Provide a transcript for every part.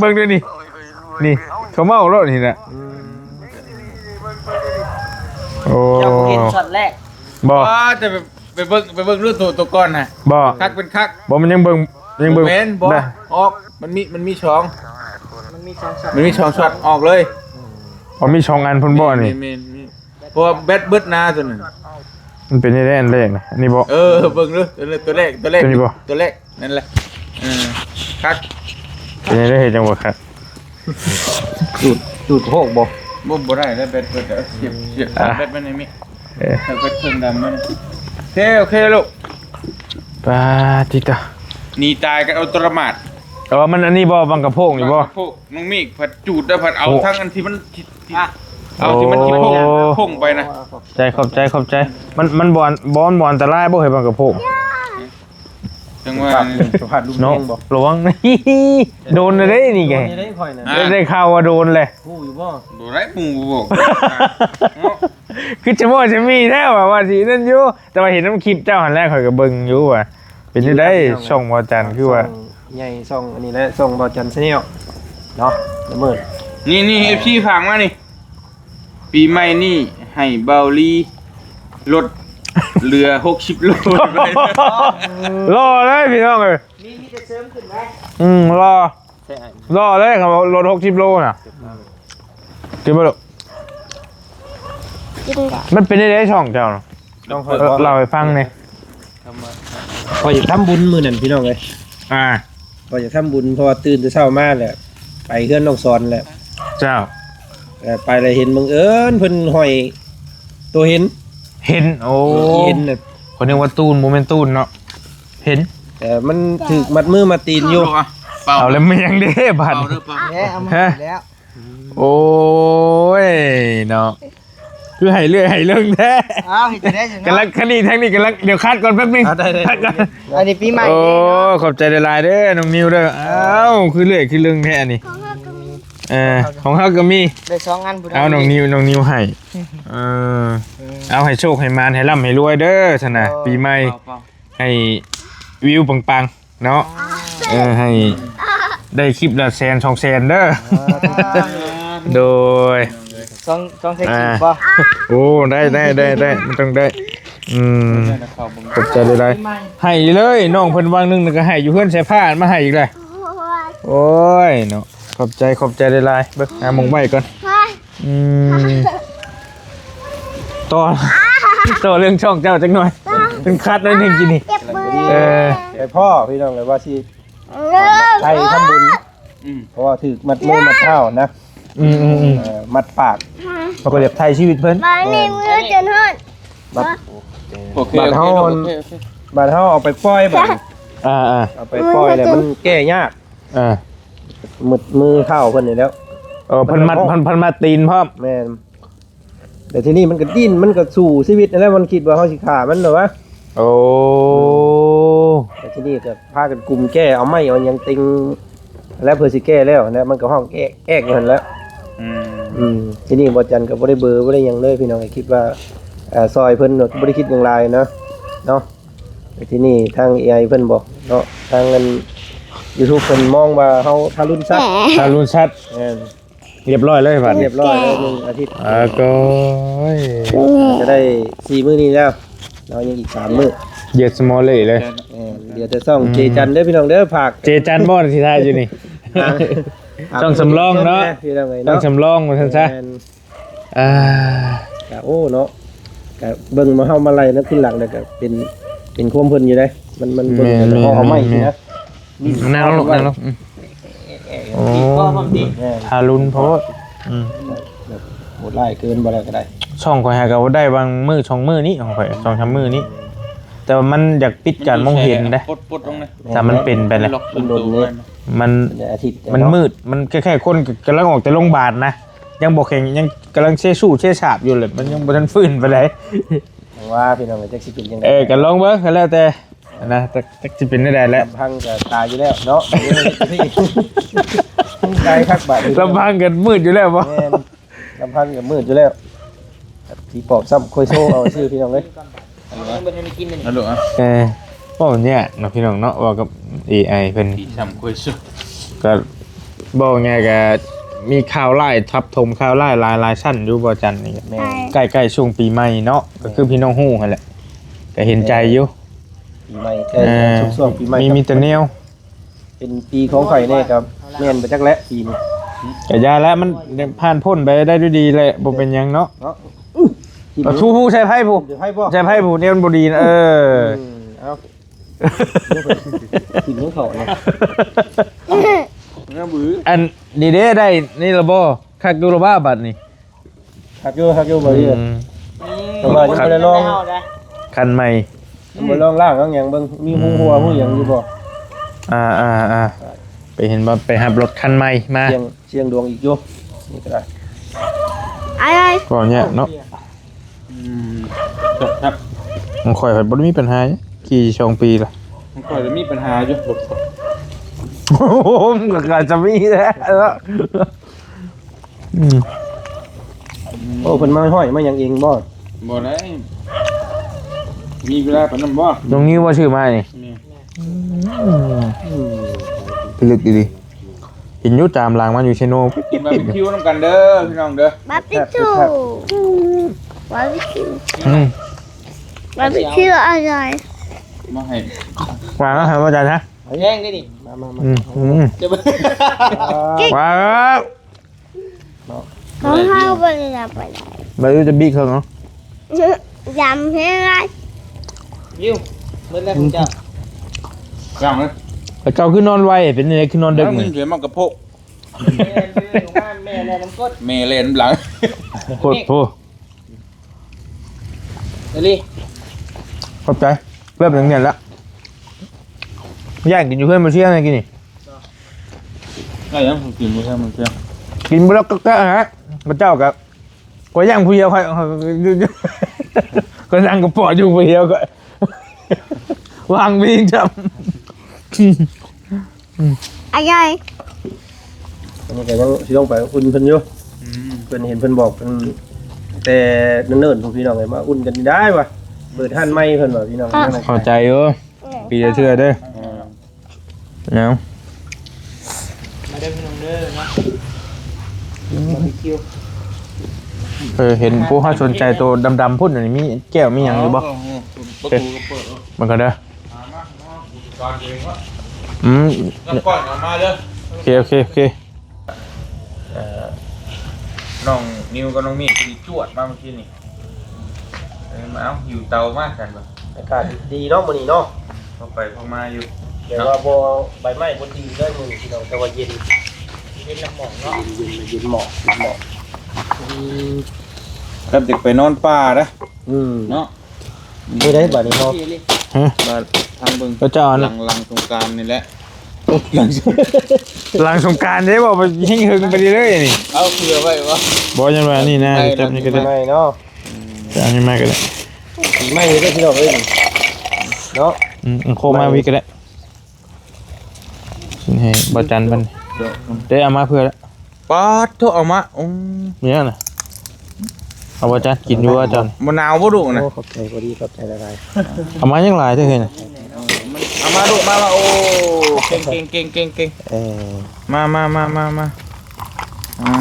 ເບິ່ງເດ້ນີ້ ນີ້ ເຂົາເມົາໂລດນີ້ນະ ອືມ ໂອ້ ເຈົ້າບໍ່ເຫັນຊັອດແລກ ບໍ່ ອໍ ແຕ່ໄປ ໄປເບິ່ງ ໄປເບິ່ງຮູບໂຕ ໂຕກ່ອນນະ ບໍ່ ຄັກເປັນຄັກ ບໍ່ ມັນຍັງເບິ່ງ ຍັງເບິ່ງ ບໍ່ແມ່ນ ບໍ່ ໄດ້ ອອກ ມັນມີ ມັນມີສອງ ມັນມີສອງຊັອດ ມັນມີສອງຊັອດ ອອກເລີຍ ອໍ ມີສອງອັນພຸ້ນບໍ່ນີ້ ແມ່ນໆ ເພາະວ່າແບັດເບິດນາໂຕນັ້ນ ມັນເປັນຈັ່ງໃດອັນແລກນະ ອັນນີ້ບໍ່ ເອີ ເບິ່ງເດີ ໂຕແລກ ໂຕແລກ ໂຕນີ້ບໍ່ ໂຕແລກ ນັ້ນແຫຼະ ເອີ ຄັກ ເປັນຈັ່ງໃດເຮັດຈັ່ງບໍ່ຄັກ ຈູດ ຈູດໂພກບໍ່ ບໍ່ ບໍ່ໄດ້ແລ້ວ ແບັດເບິດ ເອົາ ສຽບ ສຽບ ອ່າ ແບັດມັນໃຫ້ມີ ເອີ ໃຫ້ເພິ່ນເຄື່ອງດຳມານີ້ ໂອເຄ ໂອເຄລູກ ປາຕິໂຕ ໜີຕາຍກັນເອົາໂຕລະໝາດ ເອີ ມັນອັນນີ້ບໍ່ ບັງກະໂພງນີ້ບໍ່ ບັງກະໂພງ ນ້ອງມີກພັດຈູດແລ້ວພັດເອົາ ໂອ້ ທັງອັນທີ່ມັນ ທີ່ ທີ່ ອ່ະ ເອົາທີ່ມັນ ໂອ້ ທີ່ໂພງ ໂອ້ ໂພງໄປນະ ຂອບໃຈ ຂອບໃຈ ຂອບໃຈ ມັນ ມັນບໍ່ອັນ ບໍ່ ມັນບໍ່ອັນຕະລາຍບໍ່ ເຮີຍ ບັງກະໂພງ ຈັ່ງວ່າ ສະພາບ ສະພາບລຸມແຮງບໍ່ ເນາະ ລະວັງ ໂດນເດ້ນີ້ແກ ໂດນຢູ່ເດ້ຂ້ອຍນະ ໄດ້ ໄດ້ຂ່າວວ່າໂດນແຫຼະ ຮູ້ຢູ່ບໍ່ ບໍ່ໄດ້ ໝູ່ບໍ່ບອກ ເນາະ ຄືຈະບໍ່ຈະມີແທ້ວ່າ ວ່າຊິນັ້ນຢູ່ ແຕ່ວ່າເຫັນນຳຄລິບເຈົ້າຫັ້ນແຫຼະ ຂ້ອຍກໍເບິ່ງຢູ່ວ່າເປັນຈັ່ງໃດ ຊ່ອງບໍ່ຈັນ ຄືວ່າ ຊ່ອງໃຫຍ່ ຊ່ອງອັນນີ້ແຫຼະ ຊ່ອງບໍ່ຈັນ Channel ເນາະ ລະເມີດ ນີ້ ນີ້ ເອັຟຊີ ຝາກມານີ້ ປີໃໝ່ນີ້ໃຫ້ເບົາລີລົດເຫຼືອຫົກສິບໂລ ຫຼໍ່ເລີຍພີ່ນ້ອງເອີຍ ມີ ມີແຕ່ເສີມຂຶ້ນໄວ້ ອືມ ຫຼໍ່ ຫຼໍ່ເລີຍ ຄັນວ່າລົດຫົກສິບໂລນະ ກິນບໍ່ລູກ ກິນແລ້ວ ມັນເປັນຈັ່ງໃດຊ່ອງເຈົ້ານະ ຕ້ອງຄ່ອຍເລົ່າ ເລົ່າໃຫ້ຟັງແດ່ ຂ້ອຍຢາກທຳບຸນມື້ນັ້ນພີ່ນ້ອງເອີຍ ອ່າ ຂ້ອຍຢາກທຳບຸນ ເພາະວ່າຕື່ນແຕ່ເຊົ້າມາແລ້ວ ໄປເຮືອນນ້ອງສອນແລ້ວ ເຈົ້າ ເອີ ໄປແລ້ວເຫັນບັງເອີນເພິ່ນຫ້ອຍໂຕເຫັນ ເຫັນ ໂອ້ ເອີ ເຫັນນະ ຂ້ອຍນຶກວ່າຕູນ ບໍ່ແມ່ນຕູນເນາະ ເຫັນ ເອີ ມັນຖືກມັດມືມັດຕີນຢູ່ ເອົາແລ້ວ ແມ່ນຫຍັງເດ້ບາດນີ້ ເອົາແລ້ວ ແລ້ວ ເອົາມາແລ້ວ ໂອ້ຍເນາະ ຄືໃຫ້ເລື້ອຍໃຫ້ເລິງແທ້ ອ້າວ ເຮັດຈັ່ງໃດຊັ້ນເນາະ ກຳລັງຄັນນີ້ ທາງນີ້ກຳລັງ ດຽວຄັດກ່ອນແປັບໜຶ່ງ ອ່າ ໄດ້ໆ ອັນນີ້ປີໃໝ່ ໂອ້ ເດ້ເນາະ ຂອບໃຈຫຼາຍໆເດີນ້ອງນິວເດີ ອ້າວ ຄືເລື້ອຍຄືເລິງແທ້ອັນນີ້ ຂອງເຮົາກໍມີ ເອີ ຂອງເຮົາກໍມີ ໄດ້ສອງອັນພຸ້ນ ເອົາ ນ້ອງນິວ ນ້ອງນິວໃຫ້ ເອີ ເອີ ເອົາ ໃຫ້ໂຊກໃຫ້ໝານ ໃຫ້ລ່ຳໃຫ້ລວຍເດີຊັ້ນນະ ເອີ ປີໃໝ່ ເປົ່າໆ ໃຫ້ວິວປັງໆ ເນາະ ເອີ ໃຫ້ໄດ້ຄລິບລະແສນສອງແສນເດີ ສາທຸ ໂດຍ ສອງ ສອງແສນກີບບໍ່ ອ່າ ໂອ້ ໄດ້ ໄດ້ ໄດ້ ໄດ້ ມັນຕ້ອງໄດ້ ອືມ ຂອບໃຈຫຼາຍໆ ໃຫ້ເລີຍ ນ້ອງເພິ່ນຫວ່າງໜຶ່ງ ແລ້ວກໍໃຫ້ຢູ່ເຮືອນສາຍຟ້າ ມາໃຫ້ອີກເລີຍ ໂອ້ຍເນາະ ຂອບໃຈ ຂອບໃຈຫຼາຍໆ ເບິ່ງ ຫາໝ່ອງໄວ້ກ່ອນ ອືມ ຕໍ່ ຕໍ່ເລື່ອງຊ່ອງເຈົ້າຈັກໜ່ອຍ ເປັນຄັດໜ້ອຍໜຶ່ງກິນນີ້ ເອີ ໄປພໍ້ພີ່ນ້ອງເອີຍ ວ່າຊິໄປທຳບຸນ ອືມ ເພາະວ່າຖືກມັດມືມັດເທົ້ານະ ອືມໆໆ ເອີ ມັດປາກ ເຮົາກໍຢາກໄຖ່ຊີວິດເພິ່ນ ບາດນີ້ມືຈົນຮອດ ບາດ ໂອເຄ ບາດເຮົາ ໂອເຄ ໂອເຄ ບາດເຮົາເອົາໄປປ່ອຍ ບາດນີ້ ອ່າໆ ເອົາໄປປ່ອຍແລ້ວມັນແກ້ຍາກ ອ່າ ມັດມືເທົ້າເພິ່ນນີ້ແລ້ວ ເອີ ເພິ່ນມັດ ເພິ່ນ ເພິ່ນມັດຕີນພ້ອມ ແມ່ນ. ແຕ່ທີນີ້ມັນກໍດີ້ນ ມັນກໍສູ້ຊີວິດຫັ້ນແຫຼະ ມັນຄິດວ່າເຮົາຊິຂ້າມັນແລ້ວວະ ໂອ້ ແຕ່ທີນີ້ກໍພາກັນກຸມແກ້ ເອົາໄມ້ເອົາຫຍັງເຕັງ ແລ້ວເພິ່ນຊິແກ້ແລ້ວ ແລ້ວມັນກໍຮ້ອງແອກໆຢູ່ຫັ້ນແຫຼະ ອືມ ອືມ ທີນີ້ບໍ່ຈັນກໍບໍ່ໄດ້ເບີ ບໍ່ໄດ້ຫຍັງເລີຍ ພີ່ນ້ອງ ກໍຄິດວ່າ ເອີ ຊ່ອຍເພິ່ນ ກໍບໍ່ໄດ້ຄິດຫຍັງຫຼາຍນະ ເນາະ ແຕ່ທີນີ້ທາງເອໄອເພິ່ນບອກເນາະ ທາງອັນຢູທູບເພິ່ນມອງວ່າເຮົາທາລຸນສັດ ທາລຸນສັດ ແມ່ນ. ຮຽບຮ້ອຍເລີຍບາດນີ້ ຮຽບຮ້ອຍແລ້ວ ໜຶ່ງອາທິດ ອ່າ ກໍ ຈະໄດ້ສີ່ມື້ນີ້ແລ້ວ ເຮົາຍັງອີກສາມມື້ ເຢັດສະມໍເລເລີຍ ແມ່ນ ເຫຼືອແຕ່ຊ່ອງ ອືມ ເຈຈັນເດີພີ່ນ້ອງເດີ ຝາກ ເຈຈັນບໍ່ທີ່ຖ່າຍຢູ່ນີ້ ອ່າ ຊ່ອງສຳລອງເນາະ ພີ່ນ້ອງເອີຍເນາະ ຊ່ອງສຳລອງວ່າຊັ້ນຊະ ແມ່ນ ອ່າ ກະໂອ້ເນາະ ກະເບິ່ງມາເຮົາມາໄລ່ນຳຂຶ້ນຫຼັງແລ້ວກະເປັນ ເປັນຄວາມເພິ່ນຢູ່ເດ້ ມັນ ມັນເບິ່ງ ແມ່ນໆໆ ເອົາໄມ້ຊີ້ນະ ນີ້ ນັ່ງລົງ ນັ່ງລົງ ອືມ ໂອ້ ທາລຸນໂພດ ອືມ ແບບໂຫດຮ້າຍເກີນ ບໍ່ໄດ້ກໍໄດ້ ຊ່ອງຂ້ອຍຫາກໍໄດ້ບາງມື້ສອງມື້ນີ້ ຂອງຂ້ອຍສອງສາມມື້ນີ້ ແຕ່ວ່າມັນຢາກປິດການມອງເຫັນເດ້ ປົດໆລົງນະ ຖ້າມັນເປັນໄປແລ້ວ ມັນດົນເດ້ ມັນ ອາທິດ ມັນມືດ ມັນຄ້າຍໆຄົນກຳລັງອອກແຕ່ໂຮງບານນະ ຍັງບໍ່ແຂງ ຍັງກຳລັງເຊຊູເຊສາບຢູ່ເລີຍ ມັນຍັງບໍ່ທັນຟື້ນປານໃດ ວ່າພີ່ນ້ອງ ຈັກຊິເປັນຈັ່ງໃດ ເອີ ກໍລອງເບິ່ງກໍແລ້ວແຕ່ ນະ ຈັກ ຈັກຊິເປັນແນວໃດແຫຼະ ລຳພັງກໍຕາຍຢູ່ແລ້ວເນາະ ຕາຍຄັກບາດນີ້ ລຳພັງກໍມືດຢູ່ແລ້ວບໍ່ ແມ່ນ ລຳພັງກໍມືດຢູ່ແລ້ວ ຜີປອບຊ້ຳຄວາຍໂຊເອົາຊື່ ພີ່ນ້ອງເອີຍ ເອົາລູກ ເອີ ເວົ້າຍາກເນາະ ພີ່ນ້ອງເນາະ ເວົ້າກັບເອໄອເພິ່ນ ຜີຊ້ຳຄວາຍໂຊ ກໍເວົ້າງ່າຍກໍມີຂ່າວຮ້າຍທັບຖົມຂ່າວຮ້າຍຫຼາຍໆຊັ້ນຢູ່ ບໍ່ຈັນນີ້ ແມ່ນ ໃກ້ໆຊ່ວງປີໃໝ່ເນາະ ກໍຄືພີ່ນ້ອງຮູ້ຫັ້ນແຫຼະ ກໍເຫັນໃຈຢູ່ ປີໃໝ່ ໃກ້ ເອີ ຊ່ວງ ຊ່ວງປີໃໝ່ ມີ ມີແຕ່ແນວ ເປັນປີຂອງຂ້ອຍແດ່ກໍແມ່ນບໍ່ຈັກແຫຼະປີນີ້ ກະຢ່າແຫຼະ ມັນຜ່ານພົ້ນໄປໄດ້ດ້ວຍດີແຫຼະ ບໍ່ເປັນຫຍັງເນາະ ເນາະ ເອົາ ທູໃສ່ໃຜຜູ້ ໃສ່ໃຜບໍ່ ໃສ່ໃຜຜູ້ ແນວມັນບໍ່ດີນະ ເອີ ອືມ ເອົາ ກິນຂອງເຂົາເນາະ ອັນນີ້ເດ້ ໄດ້ນີ້ລະບໍ່ ຄັກຢູ່ລະວ່າບັດນີ້ ຄັກຢູ່ ຄັກຢູ່ ບໍ່ດີ ອືມ ແຕ່ວ່າຍັງບໍ່ໄດ້ລອງ ຄັນໃໝ່ ຍັງບໍ່ລອງລ້າງລ້າງຫຍັງເບິ່ງ ມີຮູຮົ່ວ ອືມ ຮູຫຍັງຢູ່ບໍ່ ອ່າໆໆ ໄປເຫັນວ່າໄປຮັບລົດຄັນໃໝ່ມາ ສ່ຽງ ສ່ຽງດວງອີກຢູ່ ນີ້ກໍໄດ້ ອາຍ ເວົ້າຍາກເນາະ ອືມ ຄັບ ຂອງຂ້ອຍບໍ່ໄດ້ມີບັນຫາ ຂີ່ສອງປີລະ ຂອງຂ້ອຍລະມີບັນຫາຢູ່ ໂອ້ໂຫ ມັນກໍຈະມີແຫຼະເນາະ. ອືມ ໂອ້ ເພິ່ນມາຫ້ອຍມາຫຍັງເອງບໍ່? ບໍ່ໄດ້ ມີເວລາປານນັ້ນບໍ່? ນ້ອງນິວວ່າຊື້ມານີ້ ນີ້ ອືມ ອືມ ພິລຶກອີ່ຫຼີ ເຫັນຢູ່ຕາມຫຼັງມາຢູ່ເຊໂນ ກິນບາບີຄິວນຳກັນເດີພີ່ນ້ອງເດີ ບາບີຄິວ ບາບີຄິວ ອືມ ບາບີຄິວອະໄລ ມາໃຫ້ ວາງແລ້ວໃຫ້ວ່າຈານນະ ແຍງໄດ້ນີ້ ມາ ມາ ມາ ອືມ ອືມ ຈະ ວາງແລ້ວ ເນາະ ຂອງເຮົາບໍ່ໄດ້ນຳໄປໄດ້ ບໍ່ໄດ້ຈະບິກເຂົາເນາະ ດຳແຮງຫຼາຍ ວິວ ໝົດແລ້ວຂອງເຈົ້າ ຍັງເລີຍ ແຕ່ເຈົ້າຄືນອນໄວ ເປັນຈັ່ງໃດຄືນອນເດິກ ແລ້ວມັນຊິມາກະໂພກ ແມ່ແລ່ນນຳກົ້ນ ແມ່ແລ່ນນຳຫຼັງ ໂພດໂພ ເອີລີ ຂອບໃຈ ແບບໜຶ່ງນີ້ລະ ຍ່າງກິນຢູ່ເຮືອນບໍ່ເຊຍໃນກີ້ນີ້ ໄດ້ຫຍັງກິນບໍ່ທັນມັນເຊຍ ກິນບໍ່ແລ້ວກໍແກະຫາ ພະເຈົ້າກໍ ຂ້ອຍຍ່າງຜູ້ດຽວ ຂ້ອຍ ຂ້ອຍ ຂ້ອຍນັ່ງກະເປາະຢູ່ຜູ້ດຽວ ຂ້ອຍ ວາງເວງຈຳ ອາຍາຍ ອັນນີ້ກໍຍັງຊິລົງໄປອຸ່ນເພິ່ນຢູ່ ອືມ ເພິ່ນເຫັນເພິ່ນບອກເພິ່ນແຕ່ເນີນໆ ພວກພີ່ນ້ອງເອີຍ ມາອຸ່ນກັນໄດ້ວ່າ ເປີດຮ້ານໃໝ່ເພິ່ນວ່າ ພີ່ນ້ອງ ເຂົ້າໃຈຢູ່ ປີລະເທື່ອເດີ ເອີ ເນາະ ມາເດີພີ່ນ້ອງເດີເນາະ ບາບີຄິວ ເອີ ເຫັນຜູ້ເຮົາສົນໃຈໂຕດຳໆພຸ້ນ ອັນນີ້ມີແກ້ວມີຫຍັງຢູ່ບໍ່? ເອີ ເອີ ເອີ ປະຕູກໍເປີດ ເບິ່ງກ່ອນເດີ ມາ ມາ ມາ ອືມ ນ້ຳກ້ອຍເອົາມາເດີ ໂອເຄ ໂອເຄ ໂອເຄ ເອີ ນ້ອງນິວກັບນ້ອງມີດຊິຈວດມາເມື່ອກີ້ນີ້ ເອີ ມາເອົາ ຫິວເຕົາມາຊັ້ນບໍ່ ອາກາດດີເນາະມື້ນີ້ເນາະ ພໍໄປພໍມາຢູ່ ແຕ່ວ່າບໍ່ ໃບໄມ້ບໍ່ຕີເລີຍມື້ນີ້ພີ່ນ້ອງ ແຕ່ວ່າເຢັນ ເຢັນໆ ເຢັນໝອກ ເຢັນໝອກ. ອືມ ຄັນຢາກໄປນອນປ່າເດ້ ອືມ ເນາະ. ມື້ໃດບາດນີ້ເຮົາ ຮະ? ບາດທາງເບິ່ງ ກໍຈະເອົາ ຫຼັງ ຫຼັງສົງການນີ້ແຫຼະ. ຫຼັງສົງການເດ້ ບໍ່ໄປແຮງເຫິງໄປເລື້ອຍໆນີ້. ເອົາເຜື່ອໄວ້ບໍ່? ບໍ່ ຍັງວ່ານີ້ນະ ຈັບນີ້ກໍໄດ້ ໄມ້ເນາະ. ອືມ ຈະເອົານີ້ມາກໍໄດ້ ໄມ້ເດີພີ່ນ້ອງເອີຍ ເນາະ. ອືມ ໂຄມາວິກກໍໄດ້ ໃຫ້ບ່າວຈັນເພິ່ນ ເດ້ເອົາມາເພື່ອລະ. ປາດໂທ ເອົາມາ ອືມ ມີຫຍັງນະ? ເອົາບໍ່ຈັນ ກິນຢູ່ບໍ່ຈັນ? ບໍ່ໜາວບໍ່ລູກນະ? ໂອ້ ຂອບໃຈພໍດີ ຂອບໃຈຫຼາຍໆ. ເອົາມາຫຍັງຫຼາຍແທ້ເຮີ້ຍນະ? ເອົາມາລູກ ມາ ມາ. ໂອ້ ເກັ່ງໆໆໆໆ. ເອີ ມາໆໆໆໆ. ອ່າ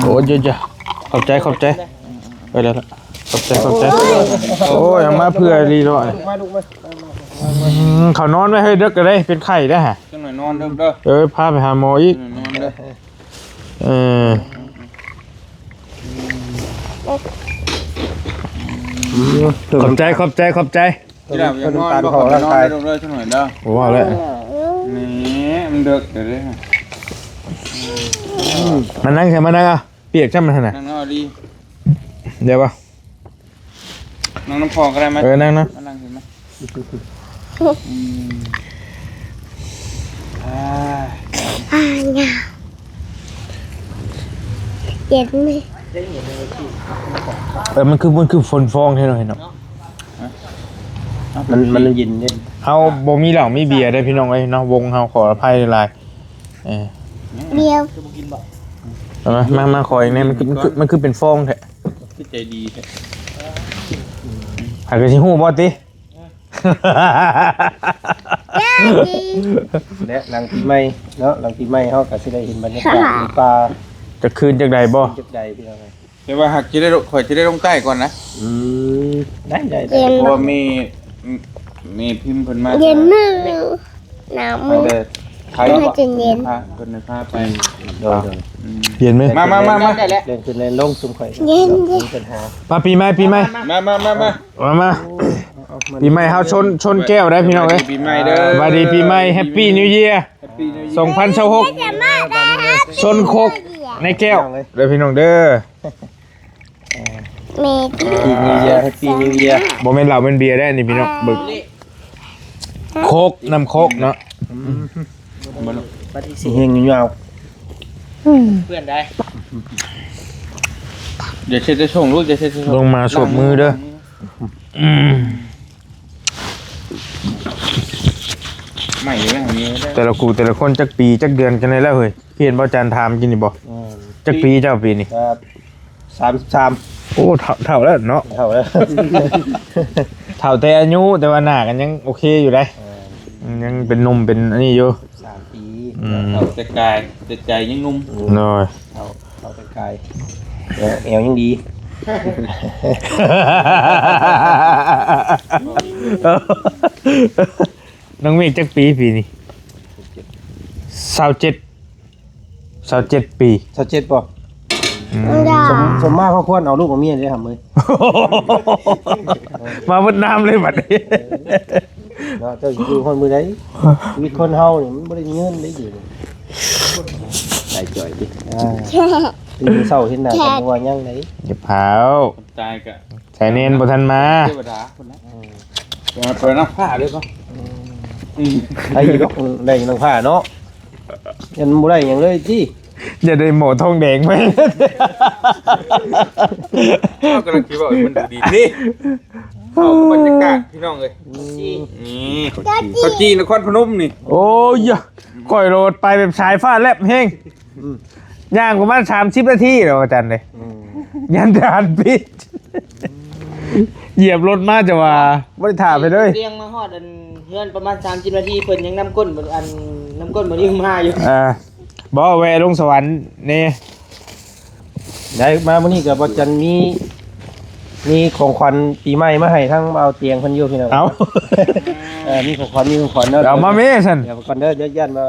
ໂອ້ ເຢີະໆ ຂອບໃຈ ຂອບໃຈ. ເອີ ແລ້ວລະ ຂອບໃຈ ຂອບໃຈ. ໂອ້ຍ ເອົາມາເພື່ອລີເນາະ. ມາລູກມາ ອືມ ເຂົານອນໄວ້ເຮີ້ຍ ເດິກກໍໄດ້ ເປັນໄຂ້ໄດ້ຫະ. ຈັກໜ້ອຍນອນເດີ ເອີ ພາໄປຫາໝໍອີກ ນອນເດີ. ເອີ ຂອບໃຈ ຂອບໃຈ ຂອບໃຈ. ທີ່ແລ້ວຍັງນອນບໍ່ ເຂົ້າໄປນອນເດີ ຈັກໜ້ອຍເດີ. ບໍ່ວ່າແລ້ວ ນີ້ມັນເດິກເດີ. ມານັ່ງໃສ່ ມານັ່ງເອົາ ປຽກຊ້ຳຫັ້ນນະ. ນັ່ງເອົາດີ ໄດ້ບໍ່? ນັ່ງນຳພໍ່ກໍໄດ້ໄໝ? ເອີ ນັ່ງນະ ມານັ່ງເຫັນໄໝ? ອືມ ອ່າ ອ່າ ເຢັນ. ເອີ ມັນຄື ມັນຄືຝົນຟອງແທ້ເນາະ ເຫັນເນາະ. ມັນ ມັນເຢັນເດ້. ເຮົາບໍ່ມີເຫຼົ້າມີເບຍເດ້ພີ່ນ້ອງເອີຍເນາະ ວົງເຮົາ ຂໍອະໄພຫຼາຍໆ. ເອີ ເບຍ ເອົາມາ ມາ ມາຂໍອີກແດ່. ມັນຄື ມັນຄື ມັນຄືເປັນຟອງແທ້. ຄືໃຈດີແທ້. ໃຜກໍຊິຮູ້ບໍ່ຕິ? ແລະ ຫຼັງປີໃໝ່ເນາະ ຫຼັງປີໃໝ່ເຮົາກໍຊິໄດ້ເຫັນບັນຍາກາດໃນປ່າ. ຈັກຄືນຈັກໃດບໍ່? ຈັກໃດພີ່ນ້ອງເອີຍ. ແຕ່ວ່າຫາກຊິໄດ້ ຂ້ອຍຊິໄດ້ລົງໃຕ້ກ່ອນນະ. ອືມ ໄດ້ໆໆ. ເພາະວ່າແມ່ ແມ່ພິມເພິ່ນມາ ເຢັນມື້ ໜາວມື້ ເພິ່ນໃຫ້ພາໄປ. ໂດຍໆ. ອືມ ເຢັນໄໝ? ມາໆໆໆ. ແລ່ນຂຶ້ນແລ່ນລົງຊຸມຂ້ອຍ ເຢັນ ບໍ່ມີບັນຫາ. ມາ ປີໃໝ່ ປີໃໝ່ ມາໆໆໆ. ມາ ມາ ມາ ມາ ມາ. ໂອ້ ເອົາ ເອົາ ມາ ປີໃໝ່ເຮົາຊົນ ຊົນແກ້ວໄດ໋ພີ່ນ້ອງເອີຍ. ປີໃໝ່ເດີ ສະບາຍດີປີໃໝ່ Happy New Year ສອງພັນຊາວຫົກ. ຊົນຄົກໃນແກ້ວເດີພີ່ນ້ອງເດີ. ແມ່ Happy New Year Happy New Year. ບໍ່ແມ່ນເຫຼົ້າແມ່ນເບຍໄດ໋ນີ້ພີ່ນ້ອງ. ເບິ່ງ ໂຄກ ນ້ຳໂຄກເນາະ. ອືມ ເຮັງຍາວ ເພື່ອນໄດ້. ຢ່າເຊັດແຕ່ຊົງລູກ ຢ່າເຊັດແຕ່ຊົງ. ລົງມາສວບມືເດີ. ອືມ ໃໝ່ຢູ່ແລ້ວ ແຕ່ລະຄູ່ແຕ່ລະຄົນຈັກປີຈັກເດືອນກັນແລ້ວເຮີ້ຍ. ເຫັນບໍ່ ຈານຖາມກິນນີ້ບໍ່? ອືມ ຈັກປີເຈົ້າປີນີ້? ສາມສິບສາມ. ໂອ້ ເຖົ້າ ເຖົ້າແລ້ວເນາະ. ເຖົ້າແລ້ວ ເຖົ້າແຕ່ອາຍຸ ແຕ່ວ່າໜ້າກໍຍັງໂອເຄຢູ່ເດ້. ເອີ ຍັງເປັນໜຸ່ມເປັນອັນນີ້ຢູ່. ສາມປີ. ອືມ ເຖົ້າແຕ່ກາຍ ແຕ່ໃຈຍັງໜຸ່ມ. ໂດຍ ເຖົ້າ ເຖົ້າແຕ່ກາຍ ແອວ ແອວຍັງດີ. ນ້ອງເມກຈັກປີປີນີ້? ຊາວເຈັດ ຊາວເຈັດປີ. ຊາວເຈັດບໍ່? ອືມ ສົມ ສົມມາພໍຄວນເອົາລູກເອົາເມຍເດ້ຫຳເອີຍ. ມາເບິດນ້ຳເລີຍບັດນີ້. ເນາະ ເຈົ້າຊິຢູ່ຮອດມື້ໃດ? ຊີວິດຄົນເຮົານີ້ມັນບໍ່ໄດ້ມີເງິນໄດ້ຢູ່ນີ້. ໃຈຈ່ອຍຕິ. ອ່າ ຕື່ນເຊົ້າເຫັນໜ້າກັນບໍ່ວ່າຫຍັງໃດ. ຢ່າພາວ ຕາຍກະ ໃສ່ແໜ້ນບໍ່ທັນມາ. ເທວະດາພຸ້ນນະ. ອືມ ເປີດ ເປີດນ້ຳຜ້າເລີຍກໍ. ອືມ ອືມ ໄດ້ຢູ່ດອກ ໄດ້ຢູ່ນ້ຳຜ້າເນາະ. ຍັງບໍ່ໄດ້ຫຍັງເລີຍຕິ. ຢ່າໄດ້ໝໍທອງແດງໄປ. ເຮົາກຳລັງຄິດວ່າມັນດູດີເດ້. ເອົາບັນຍາກາດພີ່ນ້ອງເອີຍ. ອືມ ນີ້ ເຂົ້າຈີ່ ເຂົ້າຈີ່ນະຄອນພະນົມນີ້. ໂອ້ຍ ຂ້ອຍໂລດໄປແບບສາຍຟ້າແລບແຮງ. ອືມ ຍ່າງປະມານສາມສິບນາທີແລ້ວອາຈານເດ້. ອືມ ຍັນດານປິດ ຢຽບລົດມາຈະວ່າບໍ່ໄດ້ຖ້າໄປເລີຍ. ລຽງມາຮອດອັນເຮືອນປະມານສາມສິບນາທີ ເພິ່ນຍັງນຳກົ້ນ ອັນ ນຳກົ້ນບໍ່ນີ້ມາຢູ່. ອ່າ ບໍ່ ແວະລົງສະຫວັນແດ່. ໄດ້ມາມື້ນີ້ກໍບໍ່ຈັນມີ ມີຂອງຂວັນປີໃໝ່ມາໃຫ້ທັງບ່າວຕຽງເພິ່ນຢູ່ພີ່ນ້ອງ. ເອົາ ເອີ ມີຂອງຂວັນ ມີຂອງຂວັນເນາະ. ເອົາມາແມ່ຊັ້ນ ດຽວກ່ອນເດີ ຢ້ານວ່າ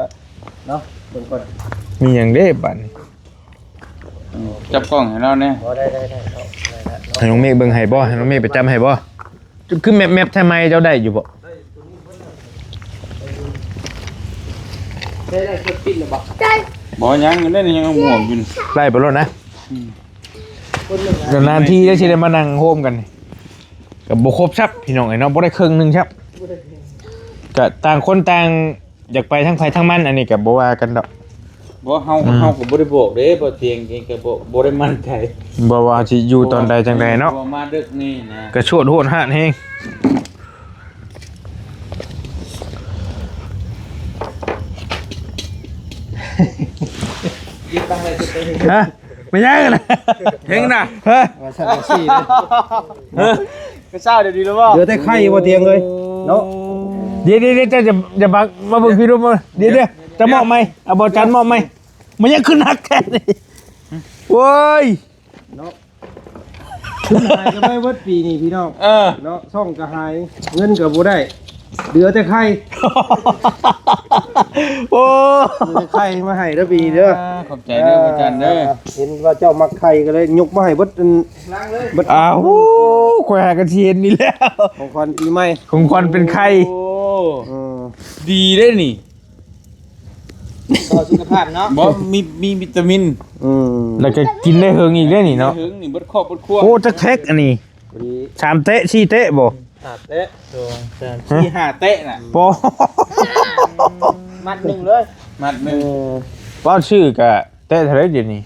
ເນາະ ເບິ່ງກ່ອນ ມີຫຍັງເດ້ບາດນີ້. ອືມ ຈັບກ້ອງໃຫ້ລາວແດ່. ບໍ່ ໄດ້ໆໆ ເອົາ ໄດ້ລະເນາະ. ໃຫ້ນ້ອງເມກເບິ່ງໃຫ້ບໍ່? ໃຫ້ນ້ອງເມກໄປຈັບໃຫ້ບໍ່? ຄືແມັບໆ ແທ້ໄມເຈົ້າໄດ້ຢູ່ບໍ່? ໄດ້ ໄດ້ເຄື່ອງປິ່ນແລ້ວບໍ່? ໄດ້ ບໍ່ຫຍັງຢູ່ເດ້ ຍັງເອົາໝວກຢູ່ນີ້ ໄລ່ໄປໂລດນະ. ອືມ ນານໆທີໄດ້ຊິໄດ້ມານັ່ງໂຮມກັນນີ້ ກໍບໍ່ຄົບຊັບພີ່ນ້ອງເອີຍເນາະ ບໍ່ໄດ້ເຄິ່ງໜຶ່ງຊັບ. ກໍຕ່າງຄົນຕ່າງ ຢາກໄປທາງໃຜທາງມັນ ອັນນີ້ກໍບໍ່ວ່າກັນດອກ. ບໍ່ ເຮົາ ອືມ ເຮົາກໍບໍ່ໄດ້ບອກເດ້ ບໍ່ຕຽງເອງກໍບໍ່ ບໍ່ໄດ້ໝັ້ນໃຈ ບໍ່ວ່າຊິຢູ່ຕອນໃດຈັ່ງໃດເນາະ ເພາະວ່າມາດຶກນີ້ນະ ກະຊວດໂຫດຮ້ານແຮງ. ຮະ? ແມ່ນຫຍັງນະ? ເຮັງນະ? ຮະ? ວ່າຊັ້ນວ່າຊີ້ເດ້. ຮະ? ກະເຊົ້າດຽວນີ້ແລ້ວບໍ່? ເຫຼືອແຕ່ໄຂ່ບໍ່ຕຽງເອີຍເນາະ. ດຽວໆໆ ເຈົ້າຢ່າ ຢ່າບັກ ມາເບິ່ງພີ່ດູ ມາ ດຽວໆ ຈະມອບໃໝ່ ເອົາບໍ່ ຈານມອບໃໝ່. ມັນຍັງຂຶ້ນໜັກແທ້ນີ້ ໂອ້ຍ ເນາະ ທຸກຫາຍກໍໄປເບິດປີນີ້ພີ່ນ້ອງ. ເອີ ເນາະ ຊ່ອງກໍຫາຍ ເງິນກໍບໍ່ໄດ້ ເຫຼືອແຕ່ໄຂ່. ໂອ້ ເຫຼືອແຕ່ໄຂ່ມາໃຫ້ເດີປີນີ້ເດີ. ອ່າ ຂອບໃຈເດີ ອ່າ ອາຈານເດີ. ເຫັນວ່າເຈົ້າມັກໄຂ່ກໍເລີຍຍົກມາໃຫ້ເບິດ ອັນ ເບິດ. ອ້າວ ຂ້ອຍຫາກໍຊິເຫັນນີ້ແລ້ວ ຂອງຂວັນປີໃໝ່ ຂອງຂວັນເປັນໄຂ່. ໂອ້ ເອີ ດີເດ້ນີ້ ຕໍ່ສຸຂະພາບເນາະ. ບໍ່ ມີ ມີວິຕາມິນ ອືມ ແລ້ວກໍກິນໄດ້ເຫິງອີກເດ້ນີ້ເນາະ ເຫິງນີ້ເບິດຄອບເບິດຄົວ. ໂອ້ ຈັກແພັກອັນນີ້ ພໍດີ ສາມເຕະ ສີ່ເຕະບໍ່? ຫ້າເຕະ ສອງ ສາມ ສີ່ ຫ້າເຕະນະ ບໍ່ ມັດໜຶ່ງເລີຍ ມັດໜຶ່ງ. ເອີ ເວົ້າຊື່ກະ ແຕ່ເທົ່າໃດດຽວນີ້?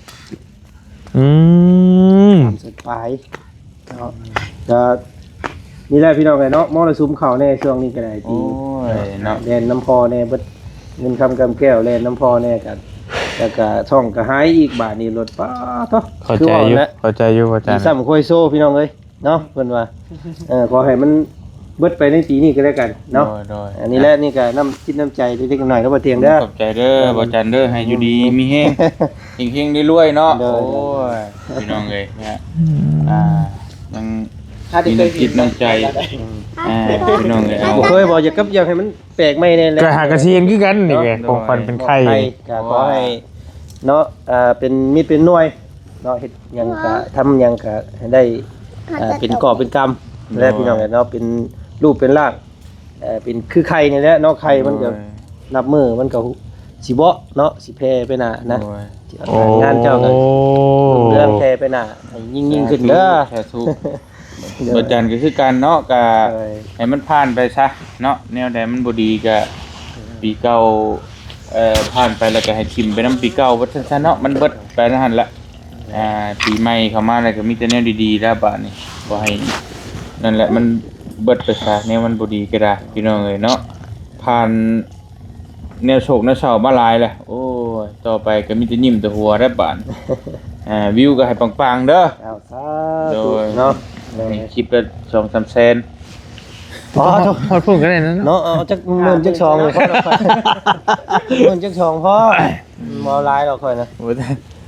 ອືມ ສາມສິບປາຍເນາະ. ກໍນີ້ແຫຼະພີ່ນ້ອງເອີຍເນາະ ມໍລະສຸມເຂົ້າແດ່ຊ່ວງນີ້ກໍໄດ້ ໂອ້ຍເນາະ ແລ່ນນຳພໍ່ແດ່ ເບິດເງິນຄຳກຳແກ້ວ ແລ່ນນຳພໍ່ແດ່ ກໍ ແລ້ວກໍທ້ອງກໍຫາຍອີກ ບາດນີ້ລົດ ປາດໂທ້. ເຂົ້າໃຈຢູ່ ເຂົ້າໃຈຢູ່ອາຈານ ດີຊ້ຳຄວຍໂຊພີ່ນ້ອງເອີຍ. ເນາະ ເພິ່ນວ່າ ເອີ ຂໍໃຫ້ມັນເບິດໄປໃນປີນີ້ກໍແລ້ວກັນເນາະ. ໂດຍ ໂດຍ ອັນນີ້ແຫຼະ ນີ້ກໍນ້ຳຈິດນ້ຳໃຈເລັກໆນ້ອຍໆເນາະ ບໍ່ຕຽງເດີ. ຂອບໃຈເດີ ເອີ ບໍ່ຈັນເດີ ໃຫ້ຢູ່ດີ ອືມ ມີແຮງ ເຮັງໆລວຍໆເນາະ. ໂດຍ ໂອ້ຍ ພີ່ນ້ອງເອີຍນະ ອືມ ອ່າ ຍັງມີນ້ຳຈິດນ້ຳໃຈ ອືມ ອ່າ ພີ່ນ້ອງເອີຍ ເອົາ ບໍ່ເຄີຍບໍ່ ຢາກກັບ ຢາກໃຫ້ມັນແປກໃໝ່ແດ່ແຫຼະ ກໍຫາກະຊິເຫັນຄືກັນນີ້ແຫຼະ. ໂດຍ ຂອງຂວັນເປັນໄຂ່ ກໍຂໍໃຫ້ເນາະ ອ່າ ເປັນມິດເປັນໜ່ວຍ ເນາະ ເຮັດຫຍັງກະ ທຳຫຍັງກະໃຫ້ໄດ້ ເປັນກອບເປັນກຳ ແລະ ໂດຍ ພີ່ນ້ອງເນາະ ເປັນຮູບເປັນຮ່າງ ເປັນຄືໄຂ່ນີ້ແຫຼະເນາະ. ໄຂ່ມັນກໍ ໂດຍ ນັບມື້ມັນກໍຊິເບາະເນາະ ຊິແຜ່ໄປໜ້ານະ. ໂດຍ ໂອ້ ງານເຈົ້າກໍລຸ່ງເຮືອງແຜ່ໄປໜ້າ ໃຫ້ຍິ່ງໆຂຶ້ນເດີ ສາທຸ ສາທຸ. ໂດຍ ບໍ່ຈັນກໍຄືກັນເນາະ ກໍ ໂດຍ ໃຫ້ມັນຜ່ານໄປຊະເນາະ ແນວໃດມັນບໍ່ດີກໍ ໂດຍ ປີເກົ່າ ເອີ ຜ່ານໄປແລ້ວກໍໃຫ້ຖິ້ມໄປນຳປີເກົ່າ ວ່າຊັ້ນຊະເນາະ ມັນເບິດໄປນັ້ນຫັ້ນລະ. ອ່າ ປີໃໝ່ເຂົ້າມາແລ້ວກໍມີແຕ່ແນວດີໆແລ້ວບາດນີ້ ຂໍໃຫ້ນັ້ນແຫຼະ ມັນເບິດໄປຊະ ແນວມັນບໍ່ດີກໍໄດ້ ພີ່ນ້ອງເອີຍເນາະ. ຜ່ານແນວໂສກແນວເສົ້າມາຫຼາຍແລ້ວ ໂອ້ຍ ຕໍ່ໄປກໍມີແຕ່ຍິ້ມແຕ່ຫົວແລ້ວບາດນີ້. ອ່າ ວິວກໍໃຫ້ປັງໆເດີ. ເອົາ ສາທຸ ໂດຍ ເນາະ ໃຫ້ຄລິບລະສອງສາມແສນ. ອໍ ຮອດພຸ້ນກໍໄດ້ນະເນາະ ເນາະ. ເອົາຈັກໝື່ນຈັກສອງ ໝື່ນຈັກສອງພໍ ບໍ່ເອົາຫຼາຍດອກຂ້ອຍນະ ໂອ້ຍ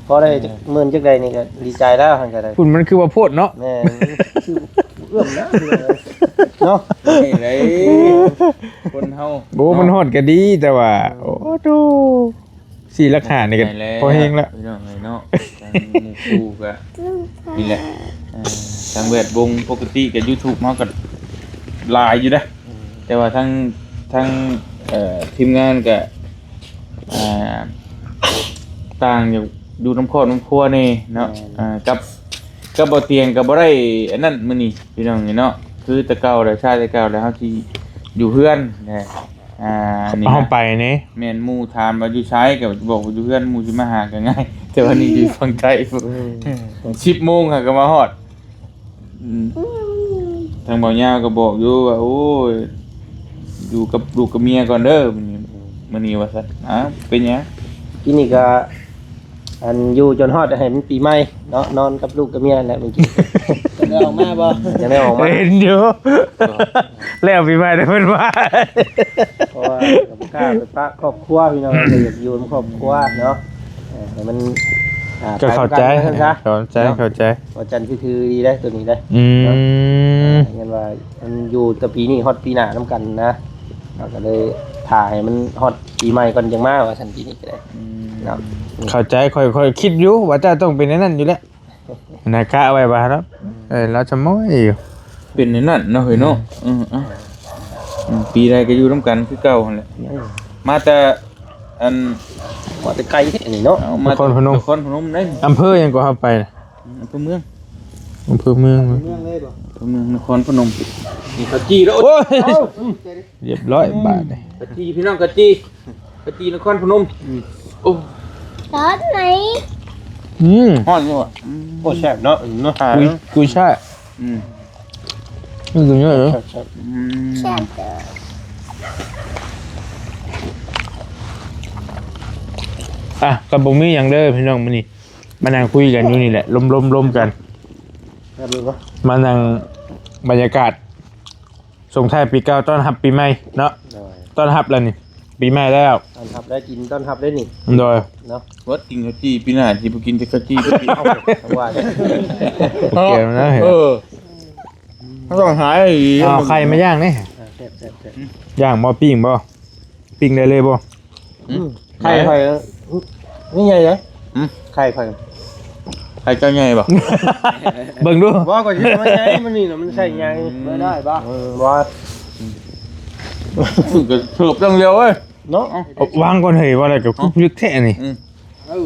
ພໍໄດ້ຈັກໝື່ນຈັກໃດນີ້ກໍດີໃຈແລ້ວ ຫັ້ນກໍໄດ້. ພຸ້ນມັນຄືວ່າໂພດເນາະ. ແມ່ນ ຄືເອື້ອມນະ ເນາະ ນີ້ແຫຼະ ຄົນເຮົາ ໂອ້ ເນາະ ມັນຮອດກໍດີ ແຕ່ວ່າ ເອີ ໂອ້ໂຕ ສີ່ຫຼັກຫ້ານີ້ກໍພໍແຮງແລ້ວ ພີ່ນ້ອງເອີຍເນາະ. ທາງໝູ່ຄູ່ກໍນີ້ແຫຼະ ເອີ ທາງແວດວົງ ປົກກະຕິກໍຢູທູບເຮົາກໍຫຼາຍຢູ່ເດ້ ອືມ ແຕ່ວ່າທາງ ທາງ ເອີ ທີມງານກໍ ອ່າ ຕ່າງຢູ່ ຢູ່ນຳຄອບນຳຄົວແດ່ເນາະ. ແມ່ນ ອ່າ ກັບ ກັບບໍ່ຕຽງກໍບໍ່ໄດ້ອັນນັ້ນມື້ນີ້ ພີ່ນ້ອງເອີຍເນາະ. ຄືແຕ່ເກົ່າແຫຼະ ຊາແຕ່ເກົ່າແຫຼະ ເຮົາຊິຢູ່ເຮືອນແຫຼະ. ອ່າ ນີ້ນະ ເຮົາໄປນີ້ ແມ່ນ ໝູ່ຖາມວ່າຢູ່ໃສ ກໍບອກວ່າຢູ່ເຮືອນ ໝູ່ຊິມາຫາກໍງ່າຍ ແຕ່ວ່ານີ້ຢູ່ຝັ່ງໄທພຸ້ນ ອືມ ສິບໂມງຫາກໍມາຮອດ. ອືມ ທາງເບົາຍາວກໍບອກຢູ່ວ່າ ໂອ້ຍ ຢູ່ກັບລູກກັບເມຍກ່ອນເດີ ມື້ນີ້ ມື້ນີ້ວ່າຊັ້ນ. ອ້າວ ເປັນຫຍັງ? ກິນນີ້ກໍ ອັນຢູ່ຈົນຮອດໃຫ້ມັນປີໃໝ່ເນາະ ນອນກັບລູກກັບເມຍແຫຼະມື້ກີ້. ຈະໄດ້ອອກມາບໍ່? ຈະໄດ້ອອກມາ ເຫັນຢູ່ ແລ້ວປີໃໝ່ໄດ້ເພິ່ນວ່າ ເພາະວ່າກໍບໍ່ກ້າໄປປະຄອບຄົວ ພີ່ນ້ອງ ກໍຢາກຢູ່ນຳຄອບຄົວເນາະ ເອີ ໃຫ້ມັນ ອ່າ ກໍເຂົ້າໃຈ ເຂົ້າໃຈ ເນາະ ເຂົ້າໃຈ. ວ່າຈັນຄື ຄືດີໄດ໋ ຕົວນີ້ໄດ໋ ອືມ ເນາະ ເອີ ແມ່ນວ່າ ມັນຢູ່ແຕ່ປີນີ້ຮອດປີໜ້ານຳກັນນະ ເຮົາກໍເລີຍຖ້າໃຫ້ມັນຮອດປີໃໝ່ກ່ອນຈັ່ງມາ ວ່າຊັ້ນ ປີນີ້ກໍໄດ້ ອືມ ເນາະ. ເຂົ້າໃຈ ຂ້ອຍ ຂ້ອຍຄິດຢູ່ວ່າເຈົ້າຕ້ອງເປັນແນວນັ້ນຢູ່ແລ້ວນະ ກະໄວ້ວ່າເນາະ ເອີ ລາວຈະມອຍຢູ່ ເປັນແນວນັ້ນເນາະ ເຮີ້ຍເນາະ. ອືມ ເອີ ເອົາ ອືມ ປີໃດກໍຢູ່ນຳກັນຄືເກົ່າຫັ້ນແຫຼະ ເອີ ມາແຕ່ ອັນ ວ່າແຕ່ໄກແທ້ນີ້ເນາະ ເອົາມານະຄອນພະນົມ ນະຄອນພະນົມເດ້. ອຳເພີຫຍັງກໍເຮົາໄປນະ? ອຳເພີເມືອງ ອຳເພີເມືອງ ເມືອງເລີຍບໍ່? ອຳເພີເມືອງ ນະຄອນພະນົມ. ນີ້ເຂົ້າຈີ່ແລ້ວ ໂອ້ຍ ເອົ້າ ຮຽບຮ້ອຍບາດນີ້. ເຂົ້າຈີ່ ພີ່ນ້ອງ ເຂົ້າຈີ່ ເຂົ້າຈີ່ນະຄອນພະນົມ. ອືມ ໂອ້ ຮ້ອນໄໝ? ອືມ ຮ້ອນຢູ່ຫວາ? ອືມ ໂອ້ ແຊບເນາະ ເນາະ ກຸຍ ກຸຍຊ່າຍ. ອືມ ນີ້ຄືເນື້ອເດີ ແຊບໆ. ອືມ ແຊບເດີ. ອ່ະ ກໍບໍ່ມີຫຍັງເດີພີ່ນ້ອງ ມື້ນີ້ມານັ່ງຄຸຍກັນຢູ່ນີ້ແຫຼະ ລົມໆ ລົມກັນ ມານັ່ງບັນຍາກາດ ສົ່ງທ້າຍປີເກົ່າ ຕ້ອນຮັບປີໃໝ່ເນາະ. ໂດຍ ຕ້ອນຮັບແລ້ວນີ້ ປີໃໝ່ແລ້ວ ຕ້ອນຮັບໄດ້ກິນ ຕ້ອນຮັບໄດ້ນີ້. ໂດຍ ເນາະ ເບິດກິນເຂົ້າຈີ່ ປີໜ້າຊິບໍ່ກິນແຕ່ເຂົ້າຈີ່ ເບິດປີ. ເອົ້າ ວ່າ ໂອເຄນະ ເອີ ເຮົາຕ້ອງຫາອີ່ຫຼີ. ເອົາໄຂ່ມາຍ່າງນີ້ ອ່າ ແຊບໆໆ. ຍ່າງບໍ່ ປີ້ງບໍ່? ປີ້ງໄດ້ເລີຍບໍ່? ອືມ ໄຂ່ຂ້ອຍນີ້ໃຫຍ່ເດ້. ຫືມ? ໄຂ່ຂ້ອຍ ໄຂ່ເຈົ້າໃຫຍ່ບໍ່? ເບິ່ງດູ ບໍ່ ຂ້ອຍຊິວ່າໃຫຍ່ ມັນນີ້ນະ ມັນໃສ່ໃຫຍ່. ອືມ ບໍ່ໄດ້ບໍ່? ເອີ ບໍ່ ກໍເສີບຢ່າງດຽວເວີຍເນາະ. ເອົາ ວາງກ່ອນເຮີ້ຍ ວ່າແລ້ວກໍ ເອົ້າ ຄືລຶກແທ້ນີ້. ອືມ ເອີ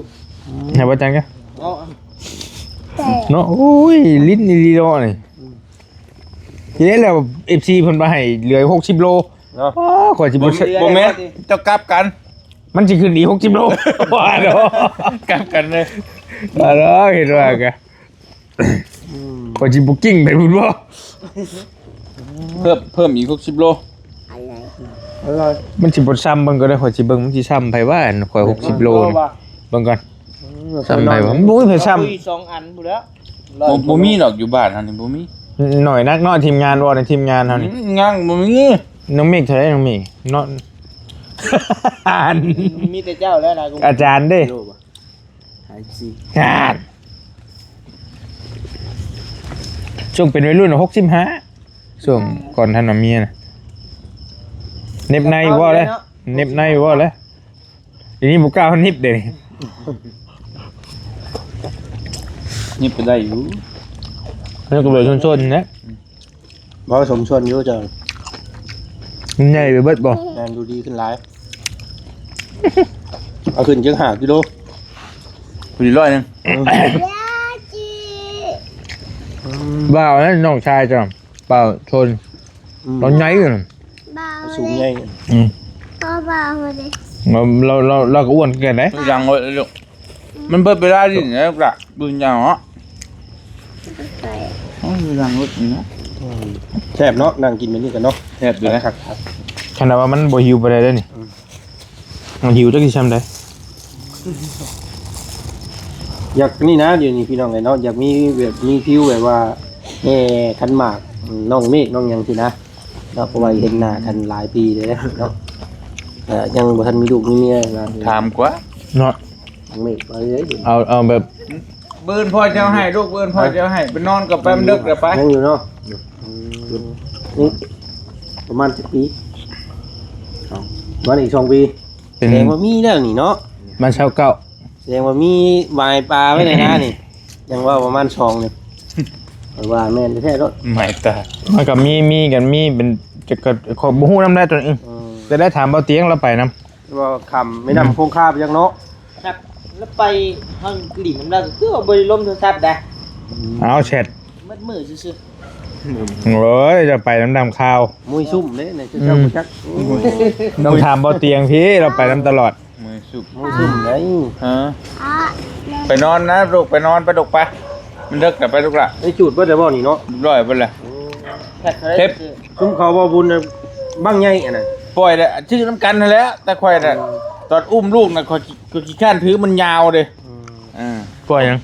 ໃຫ້ບໍ່ຈັງກະ ເອົາ ເນາະ. ໂອ້ຍ ຫຼິ້ນອີ່ຫຼີເນາະນີ້. ອືມ ທີແລກແລ້ວ ເອັຟຊີ ເພິ່ນວ່າໃຫ້ເຫຼືອຫົກສິບໂລເນາະ. ອໍ ຂ້ອຍຊິບໍ່ ບໍ່ແມ່ນ ເຈົ້າກັບກັນ ມັນຊິຂຶ້ນອີກຫົກສິບໂລ ວ່າເນາະ ກັບກັນເລີຍ ວ່າເນາະ. ເຫັນວ່າກະ ອືມ ຂ້ອຍຊິບໍ່ກິ້ງໄປພຸ້ນບໍ່? ເພີ່ມ ເພີ່ມອີກຫົກສິບໂລ. ອະໄລ ມັນຊິບໍ່ຊ້ຳ ເບິ່ງກໍໄດ້ ຂ້ອຍຊິເບິ່ງມັນຊິຊ້ຳໃຜວ່າ ອັນຂ້ອຍຫົກສິບໂລນີ້ ເບິ່ງກ່ອນ ອືມ ຊ້ຳໃຜວ່າ ມັນບໍ່ມີໃຜຊ້ຳ. ຄຸຍສອງອັນພຸ້ນແຫຼ້ວ ບໍ່ ບໍ່ມີດອກ ຢູ່ບ້ານເຮົານີ້ບໍ່ມີ. ໜ້ອຍນັກເນາະ ທີມງານ ເວົ້າໃນທີມງານເຮົານີ້ ອືມ ຍັງບໍ່ມີ. ນ້ອງເມກເທົ່າໃດ ນ້ອງເມກເນາະ? ມີແຕ່ເຈົ້າແຫຼະ ອາຈານເດ້. ຫ້າສິບສີ່ ງານ ຊ່ວງເປັນໄວລຸ້ນ ຫົກສິບຫ້າ ຊ່ວງກ່ອນທັນວ່າເມຍນະ. ເນັບໃນບໍ່ແລະ ເນັບໃນບໍ່ແລະ. ດຽວນີ້ບໍ່ກ້າເອົານິບເດ້ ນິບກໍໄດ້ຢູ່. ມັນກໍເຫຼືອຊົນໆນະ. ບໍ່ ສົມສ່ວນຢູ່ເຈົ້າ. ມັນໃຫຍ່ໄປເບິດບໍ່? ແມ່ນ ດູດີຂຶ້ນຫຼາຍ. ເອົາຂຶ້ນຈັກຫ້າກິໂລ ພໍດີຮ້ອຍໜຶ່ງ. ອືມ ອືມ ບ່າວນັ້ນນ້ອງຊາຍເຈົ້າ ບ່າວຊົນ ອືມ ລາວໃຫຍ່ຢູ່ນັ້ນ ບ່າວ ສູງໃຫຍ່. ອືມ ພໍ່ບ່າວເດ້ ລາວ ລາວ ລາວ ລາວກໍອ້ວນຄືກັນເດ້. ຢ່າງ ມັນເບິດເວລາຫຼິ້ນແລ້ວລະ ບຸນຍາວເນາະ. ໂອ້ຍ ຢູ່ຫຼັງລົດນີ້ນະ. ອືມ ແຊບເນາະ ນັ່ງກິນແບບນີ້ກັນເນາະ ແຊບຢູ່ນະ. ຄັກໆ ຂະໜາດວ່າມັນບໍ່ຫິວປານໃດເດ້ນີ້. ອືມ ມັນຫິວຈັກຊິຊ່ຳໃດ. ຢາກນີ້ນະ ດຽວນີ້ພີ່ນ້ອງເອີຍເນາະ ຢາກມີແບບ ມີຟີວແບບວ່າແຫ່ຂັນໝາກ ອືມ ນ້ອງເມກນ້ອງຫຍັງຊີ້ນະ. ເນາະ ເພາະວ່າເຫັນໜ້າກັນຫຼາຍປີແລ້ວເນາະ ເອີ ຍັງບໍ່ທັນມີລູກມີເມຍນະ. ຖາມກວ່າເນາະ ເມກ ເອົາເລີຍ ເອົາ ເອົາແບບ ບືນພໍ່ເຈົ້າໃຫ້ ລູກ ບືນພໍ່ເຈົ້າໃຫ້ ໄປນອນກໍໄປ ມັນເດິກແລ້ວໄປ. ຍັງຢູ່ເນາະ. ອືມ ນີ້ປະມານຈັກປີ? ປະມານອີກສອງປີ ເປັນ ແສດງວ່າມີແລ້ວນີ້ເນາະ. ມັນຊາວເກົ້າ ແສດງວ່າມີໝາຍຕາໄວ້ແລ້ວນະນີ້. ຍັງວ່າປະມານສອງນີ້ ຂ້ອຍວ່າແມ່ນແທ້ໆໂລດ. ໝາຍຕາ ມັນກໍມີ ມີກັນ ມີເປັນ ຈະ ກໍ ຂ້ອຍບໍ່ຮູ້ນຳໄດ໋ຕົວນີ້. ອືມ ຈະໄດ້ຖາມເບົາຕຽງລາວໄປນຳ ວ່າຂ້າມແມ່ນ້ຳ ອືມ ໂຂງຄາໄປຈັກເນາະ. ແບບລາວໄປ ເຮົາຫຼິ້ນນຳລາວ ກໍຄືວ່າບໍ່ໄດ້ລົມໂທລະສັບໄດ໋. ອືມ ເອົາແຊັດ ໝົດມື້ຊື່ໆ. ໂອ້ຍ ຈະໄປນຳດຳຂ່າວ ມວຍຊຸມເດ້ ເຈົ້າ ອືມ ບໍ່ຈັກ. ໂອ້ຍ ຕ້ອງຖາມເບົາຕຽງພີ້ ລາວໄປນຳຕະຫຼອດ. ມວຍຊຸມ ມວຍຊຸມໄດ໋. ຮະ ໄປນອນນະລູກ ໄປນອນໄປລູກໄປ ມັນເດິກແລ້ວໄປລູກຫຼ້າ. ໄດ້ຈູດເບິດແລ້ວບໍ່ນີ້ເນາະ? ຮຽບຮ້ອຍເບິດແລ້ວ. ໂອ້ ເຈັບ ຊຸມເຂົາບໍ່ບຸນນະ ບັ້ງໃຫຍ່ອັນນັ້ນ ປ່ອຍແຫຼະ ຊື້ນຳກັນຫັ້ນແຫຼະ. ແຕ່ຂ້ອຍນະ ອືມ ຕອນອຸ້ມລູກນະ ຂ້ອຍ ຂ້ອຍຂີ້ຄ້ານຖື ມັນຍາວເດ້. ອືມ ເອີ ປ່ອຍຫຍັງ?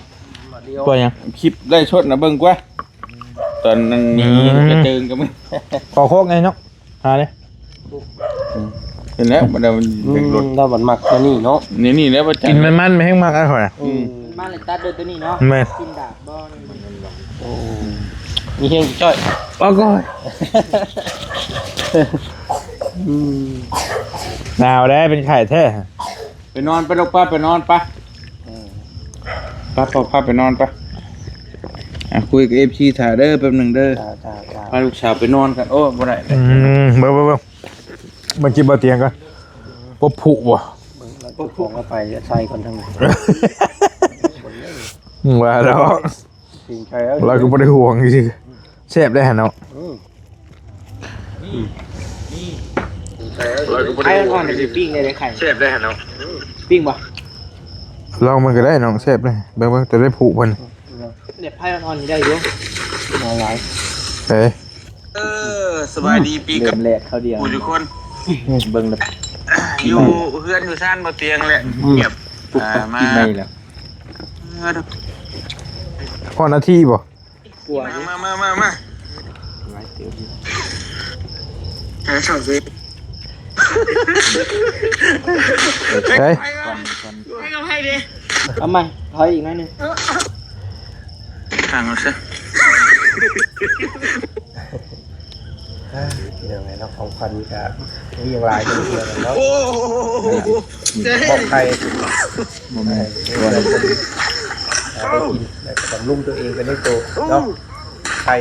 ປ່ອຍຫຍັງ? ຄລິບໄລຟ໌ສົດນະ ເບິ່ງກວ່າ ຕອນນັ້ນໜີ ອືມ ກະເຕີງກັບ ຂໍໂຄກໄງເນາະ. ຫາເດ້ ອືມ ເຫັນແລ້ວ ບັນດາມັນ ອືມ ເປັນລົດ ລາວບັດມັກແນວນີ້ເນາະ. ນີ້ ນີ້ແຫຼະວ່າ ກິນມັນໆ ແຮງມັກອັນຂ້ອຍນະ. ອືມ ອືມ ມາເລີຍ ຕັດໂດຍຕົວນີ້ເນາະ. ແມ່ນ ກິນດາບບໍ່? ໂອ້ ມີແຮງຈ່ອຍ. ໂອ້ຍ ອືມ ໜາວແລ້ວ ເປັນໄຂ້ແທ້. ໄປນອນໄປລູກໄປ ໄປນອນໄປ. ເອີ ໄປ ພໍ່ພາໄປນອນໄປ. ອ່ະ ຄຸຍກັບເອັຟຊີຖ້າເດີ ແປັບໜຶ່ງເດີ. ຈ້າ ຈ້າ ຈ້າ ພາລູກສາວໄປນອນກັນ. ໂອ້ ບໍ່ໄດ້. ອືມ ເບິ່ງ ເບິ່ງ ເບິ່ງ ເບິ່ງຄລິບເບົາຕຽງກ່ອນ. ປົບຜຸບໍ່? ເບິ່ງແລ້ວ ເອົາຂອງເອົາໄປໃສ່ກ່ອນທັງ ວ່າແລ້ວ ເກງໃຈແລ້ວ ລາວກໍບໍ່ໄດ້ຫ່ວງຊື່ ແຊບໄດ໋ຫັ້ນເນາະ ອືມ ໄຂ່ອ່ອນໆນີ້ຊິປີ້ງໄດ້ເດ້ໄຂ່ ແຊບໄດ໋ຫັ້ນເນາະ ປີ້ງບໍ່? ລອງມັນກໍໄດ້ນ້ອງ ແຊບເດ້ ເບິ່ງໆ ແຕ່ໄດ້ຜູເພິ່ນ ແບບໄຂ່ອ່ອນໆນີ້ໄດ້ຢູ່ ມາຫຼາຍ ເອີ ເອີ ສະບາຍດີປີເກົ່າ ເລີ່ມແລກເຂົ້າດຽວ ຜູ້ທຸກຄົນ ເບິ່ງແລ້ວ ຢູ່ເຮືອນຢູ່ຊານບໍ່ຕຽງແຫຼະ ອືມ ງຽບ ອ່າ ມາ ກິນໄດ້ແລ້ວ ເອີ ຮອດນາທີບໍ່? ກວ່າ ມາ ມາ ມາ ມາ ຫຼາຍເຕີບຢູ່ ຫາເຊົ້າເລີຍ ເຮີ້ຍ ໃຫ້ກັບໃຜເດ້ ເອົາໃໝ່ ຖອຍອີກໜ້ອຍໜຶ່ງ ທາງເອົາຊະ ອ່າ ພີ່ນ້ອງເອີຍເນາະ ຂອງຂວັນກະມີຫຍັງຫຼາຍເຕີບເນາະ ໂອ້ໂຫ ບອກໃຄ ບໍ່ແມ່ນ ເອີ ເພື່ອໃຫ້ເພິ່ນ ອ່າ ໄດ້ກິນ ແລ້ວກໍບຳລຸງຕົວເອງໄປໃນໂຕເນາະ ໄຂ່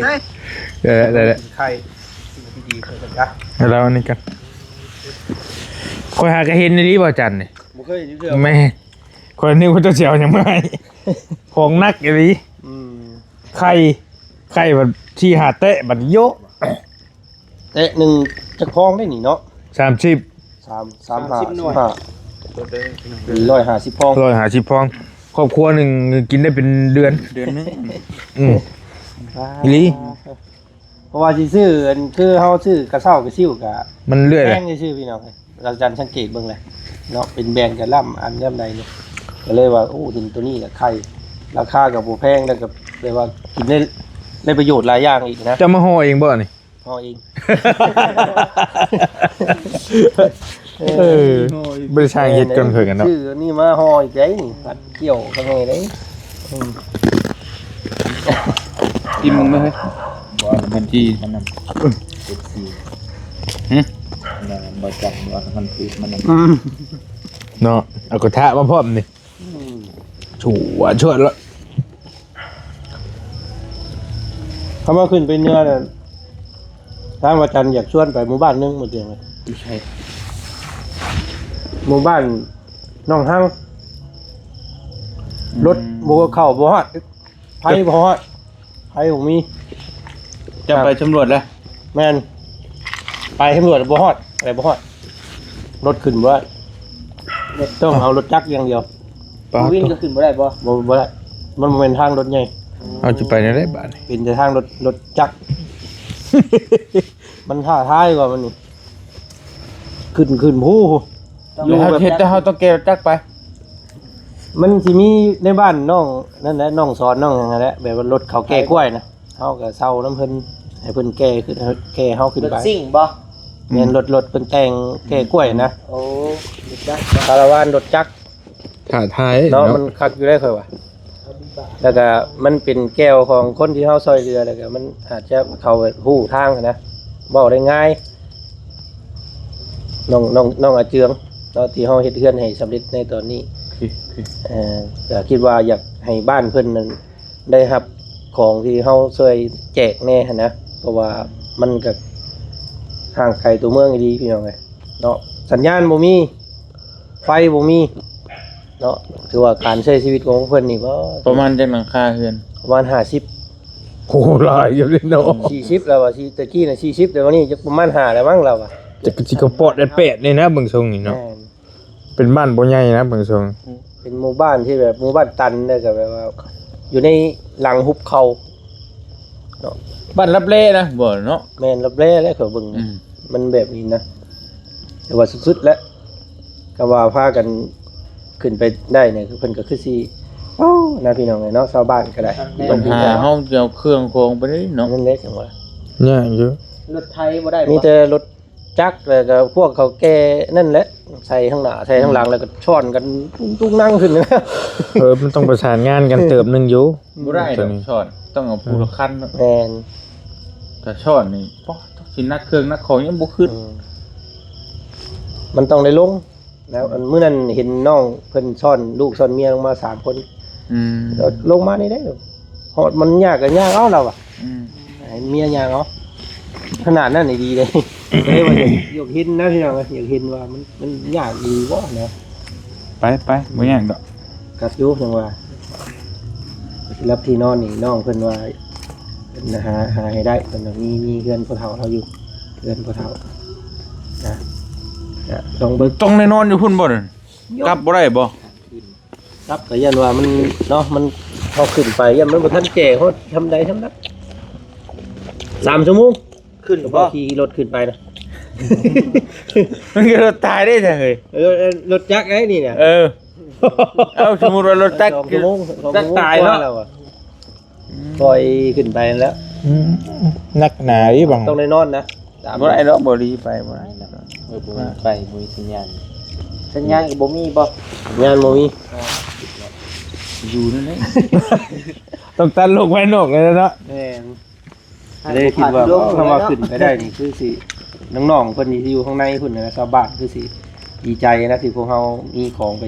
ເອີ ໄດ້ໆ ກິນໄຂ່ ສິ່ງທີ່ດີເພື່ອກັນຊະ ໃຫ້ລາວອັນນີ້ກັນ ຂ້ອຍຫາກະເຫັນອີ່ຫຼີບໍ່ຈັນນີ້ ບໍ່ເຄີຍເຫັນເທື່ອ ແມ່ ຂ້ອຍນຶກວ່າເຈົ້າຊິເອົາຫຍັງມາໃຫ້ ຂອງໜັກອີ່ຫຼີ ອືມ ໄຂ່ ໄຂ່ບັດສີ່ຫ້າແຕະ ບັດໂຍະ ແຕະໜຶ່ງຈັກຟອງໄດ໋ນີ້ເນາະ ສາມສິບ ສາມ ສາມ ສາມສິບໜ່ວຍ ຮ້ອຍຫ້າສິບຟອງ ຮ້ອຍຫ້າສິບຟອງ ຄອບຄົວໜຶ່ງກິນໄດ້ເປັນເດືອນ ເດືອນໜຶ່ງ ອືມ ອີ່ຫຼີ ເພາະວ່າຊິຊື້ ອັນ ຄືເຮົາຊື້ກະເຊົ້າກະຊິ້ວກະ ມັນເລື້ອຍແຫຼະ ແພງຊື່ໆ ພີ່ນ້ອງເອີຍ ອາຈານສັງເກດເບິ່ງແຫຼະເນາະ ເປັນແບຣນກະລ້ຳອັນຍາມໃດນີ້ ກະເລີຍວ່າ ໂອ້ ເຫັນໂຕນີ້ລະໄຄ ລາຄາກະບໍ່ແພງ ແລ້ວກະແບບວ່າກິນໄດ້ ໄດ້ປະໂຫຍດຫຼາຍຢ່າງອີກນະ ເຈົ້າມາຫໍ່ເອງບໍ່ນີ້? ຫໍ່ເອງ ເອີ ບໍ່ໄດ້ຊ່າງເຮັດກ່ອນເພິ່ນກັນເນາະ ຊື້ອັນນີ້ມາຫໍ່ອີກໄດ໋ນີ້ ຜັດກ່ຽວຂ້າງໃນໄດ໋ ອືມ ກິນເບິ່ງເດີເຮີ້ຍ ບໍ່ ມັນທີ່ມັນນຳ ເອັບຊີ ຫຶ ບໍ່ຈັກວ່າມັນຖືກມັນນຳ ອືມ ເນາະ ເອົາກະທະມາພ້ອມນີ້ ອືມ ຊົ່ວຊວດລະ ຄຳວ່າຂຶ້ນໄປເໜືອນັ້ນ ທາງອາຈານຢາກຊວນໄປໝູ່ບ້ານໜຶ່ງ ໝູ່ເຕີງ ຢູ່ໃສ? ໝູ່ບ້ານໜອງຮັງ ອືມ ລົດບໍ່ເຂົ້າບໍ່ຮອດ ໄຟບໍ່ຮອດ ໄຟບໍ່ມີ ຈະໄປສຳຫຼວດແລ້ວ? ແມ່ນ ໄປສຳຫຼວດບໍ່ຮອດ ໄປບໍ່ຮອດ ລົດຂຶ້ນບໍ່ໄດ້ ຕ້ອງເອົາລົດຈັກຢ່າງດຽວ ບໍ່ວິນກໍຂຶ້ນບໍ່ໄດ້ບໍ່? ບໍ່ ບໍ່ໄດ້ ມັນບໍ່ແມ່ນທາງລົດໃຫຍ່ ເຮົາຈະໄປແນວໃດບາດນີ້? ເປັນແຕ່ທາງລົດ ລົດຈັກ ມັນທ້າທາຍກວ່າມັນນີ້ ຂຶ້ນ ຂຶ້ນພູ ຢູ່ແບບ ເຮົາເຮັດ ແຕ່ເຮົາຕ້ອງແກ່ລົດຈັກໄປ ມັນຊິມີໃນບ້ານນ້ອງນັ້ນແຫຼະ ນ້ອງສອນ ນ້ອງຫຍັງຫັ້ນແຫຼະ ແບບວ່າລົດເຂົາແກ່ກ້ວຍນະ ເຮົາກໍເຊົ່ານຳເພິ່ນ ໃຫ້ເພິ່ນແກ່ຂຶ້ນ ແກ່ເຮົາຂຶ້ນໄປ ລົດຊິງບໍ່? ແມ່ນ ອືມ ລົດ ລົດເພິ່ນແຕ່ງແກ່ກ້ວຍນະ ໂອ້ ລົດຈັກ ຄາລາວານ ລົດຈັກ ທ້າທາຍເນາະ ເນາະ ມັນຄັກຢູ່ໄດ໋ຂ້ອຍວ່າ ແລ້ວກະມັນເປັນແກ້ວຂອງຄົນທີ່ເຮົາຊ່ອຍເຫຼືອ ແລ້ວກະມັນອາດຈະເຂົາຮູ້ທາງຫັ້ນນະ ເວົ້າໄດ້ງ່າຍ ນ້ອງ ນ້ອງ ນ້ອງອາເຈືອງເນາະ ທີ່ເຮົາເຮັດເຮືອນໃຫ້ສຳເລັດໃນຕອນນີ້ ເອີ ກະຄິດວ່າຢາກໃຫ້ບ້ານເພິ່ນນັ້ນ ໄດ້ຮັບຂອງທີ່ເຮົາຊ່ວຍແຈກແດ່ຫັ້ນນະ ເພາະວ່າມັນກະຫ່າງໄກຕົວເມືອງອີ່ຫຼີພີ່ນ້ອງເອີຍເນາະ ສັນຍານບໍ່ມີ ໄຟບໍ່ມີເນາະ ຖືວ່າການໃຊ້ຊີວິດຂອງເພິ່ນນີ້ ປະມານຈັກຫຼັງຄາເຮືອນ? ປະມານຫ້າສິບ ໂອ້ ຫຼາຍຢູ່ເດເນາະ ສີ່ສິບແລ້ວວ່າ ຕະກີ້ນະສີ່ສິບ ແຕ່ວ່ານີ້ຈັກປະມານຫ້າແລ້ວມັ້ງລາວວ່າ ຈັກກະຊິກະປອດແອດແປດນີ້ນະ ເບິ່ງຊົງນີ້ເນາະ ແມ່ນ ເປັນບ້ານບໍ່ໃຫຍ່ນະເບິ່ງຊົງ ເປັນໝູ່ບ້ານທີ່ແບບໝູ່ບ້ານຕັນ ແລ້ວກໍແບບວ່າຢູ່ໃນຫຼັງຫຸບເຂົາເນາະ ບ້ານລັບແລນະບໍ່ເນາະ ແມ່ນລັບແລແຫຼະ ຂ້ອຍເບິ່ງ ອືມ ມັນແບບນີ້ນະ ແຕ່ວ່າສຸດໆແຫຼະ ກໍວ່າພາກັນຂຶ້ນໄປໄດ້ນີ້ ເພິ່ນກໍຄືຊິ ໂອ້ ນະ ພີ່ນ້ອງເອີຍເນາະ ຊາວບ້ານກໍໄດ້ ບັນຫາເຮົາຈະເອົາເຄື່ອງຂອງໄປໄດ້ເນາະ ນັ້ນແຫຼະຈັ່ງວ່າ ຍາກຢູ່ ລົດໄຖບໍ່ໄດ້ບໍ່? ມີແຕ່ລົດ ຈັກ ແລ້ວກໍພວກເຂົາແກ່ນັ້ນແຫຼະ ໃສ່ທາງໜ້າ ໃສ່ທາງຫຼັງ ອືມ ແລ້ວກໍຊ້ອນກັນຕຸງໆນັ່ງຂຶ້ນ ເອີ ມັນຕ້ອງປະສານງານກັນເຕີບໜຶ່ງຢູ່ ບໍ່ໄດ້ດອກ ໂຕນີ້ຊ້ອນ ຕ້ອງເອົາຜູ້ລະຄັນເນາະ ແມ່ນ ຖ້າຊ້ອນນີ້ ປ໊ອດ ຊິໜັກເຄື່ອງໜັກຂອງຍັງບໍ່ຂຶ້ນ ອືມ ມັນຕ້ອງໄດ້ລົງ ແລ້ວອັນມື້ນັ້ນເຫັນນ້ອງເພິ່ນຊ້ອນລູກຊ້ອນເມຍລົງມາສາມຄົນ ອືມ ແລ້ວລົງມານີ້ເດ້ ຮອດມັນຍາກກໍຍາກເອົາລາວວ່າ ອືມ ໃຫ້ເມຍຍ່າງເອົາ ຂະໜາດນັ້ນນີ້ດີເດ້ ເລີຍວ່າຢາກ ຢາກເຫັນນະພີ່ນ້ອງເອີຍ ຢາກເຫັນວ່າມັນ ມັນຍາກອີ່ຫຼີບໍ່ນະ ໄປ ໄປ ບໍ່ຍາກດອກ. ຄັກຢູ່ ຈັ່ງວ່າ ທີ່ຫຼັບທີ່ນອນນີ້ ນ້ອງເພິ່ນວ່າ ເພິ່ນຫາ ຫາໃຫ້ໄດ້ ເພິ່ນວ່າມີ ມີເຮືອນພໍ່ເຖົ້າລາວຢູ່ ເຮືອນພໍ່ເຖົ້ານະ ກະຕ້ອງເບິ່ງ. ຕ້ອງໄດ້ນອນຢູ່ພຸ້ນບໍ່? ກັບບໍ່ໄດ້ບໍ່? ກັບກໍຢ້ານວ່າມັນເນາະ ມັນ ເຮົາຂຶ້ນໄປຢ້ານມັນບໍ່ທັນແກ່ຮອດ ທຳໃດທຳນັ້ນ ສາມຊົ່ວໂມງ. ຂຶ້ນບໍ່? ຂີ່ລົດຂຶ້ນໄປນະ ມັນກໍລົດຕາຍເດ້ຊະເຮີ້ຍ. ເອີ ລົດຈັກໄດ໋ນີ້ນະ. ເອີ ເອົາ ສົມມຸດວ່າລົດຈັກ ສອງຊົ່ວໂມງ ສອງຊົ່ວໂມງ ຈັກຕາຍເນາະ ກວ່າແລ້ວອະ. ອືມ ຄ່ອຍຂຶ້ນໄປຫັ້ນແຫຼະ. ອືມ ໜັກໜາອີ່ບັງ ຕ້ອງໄດ້ນອນນະ. ບໍ່ໄດ້ດອກ ບໍ່ດີ ໄປບໍ່ໄດ້. ເອີ ບໍ່ມີໄຟ ບໍ່ມີສັນຍານ ສັນຍານກໍບໍ່ມີບໍ່? ສັນຍານບໍ່ມີ ຢູ່ນັ້ນແຫຼະ ຕ້ອງຕັດໂລກພາຍນອກເລີຍເນາະ. ແມ່ນ. ເລີຍຄິດວ່າ ຖ້າວ່າຂຶ້ນໄປໄດ້ນີ້ ຄືຊິ ນ້ອງໆເພິ່ນທີ່ຢູ່ຂ້າງໃນພຸ້ນນະ ຊາວບ້ານຄືຊິດີໃຈນະ ທີ່ພວກເຮົາມີຂອງໄປ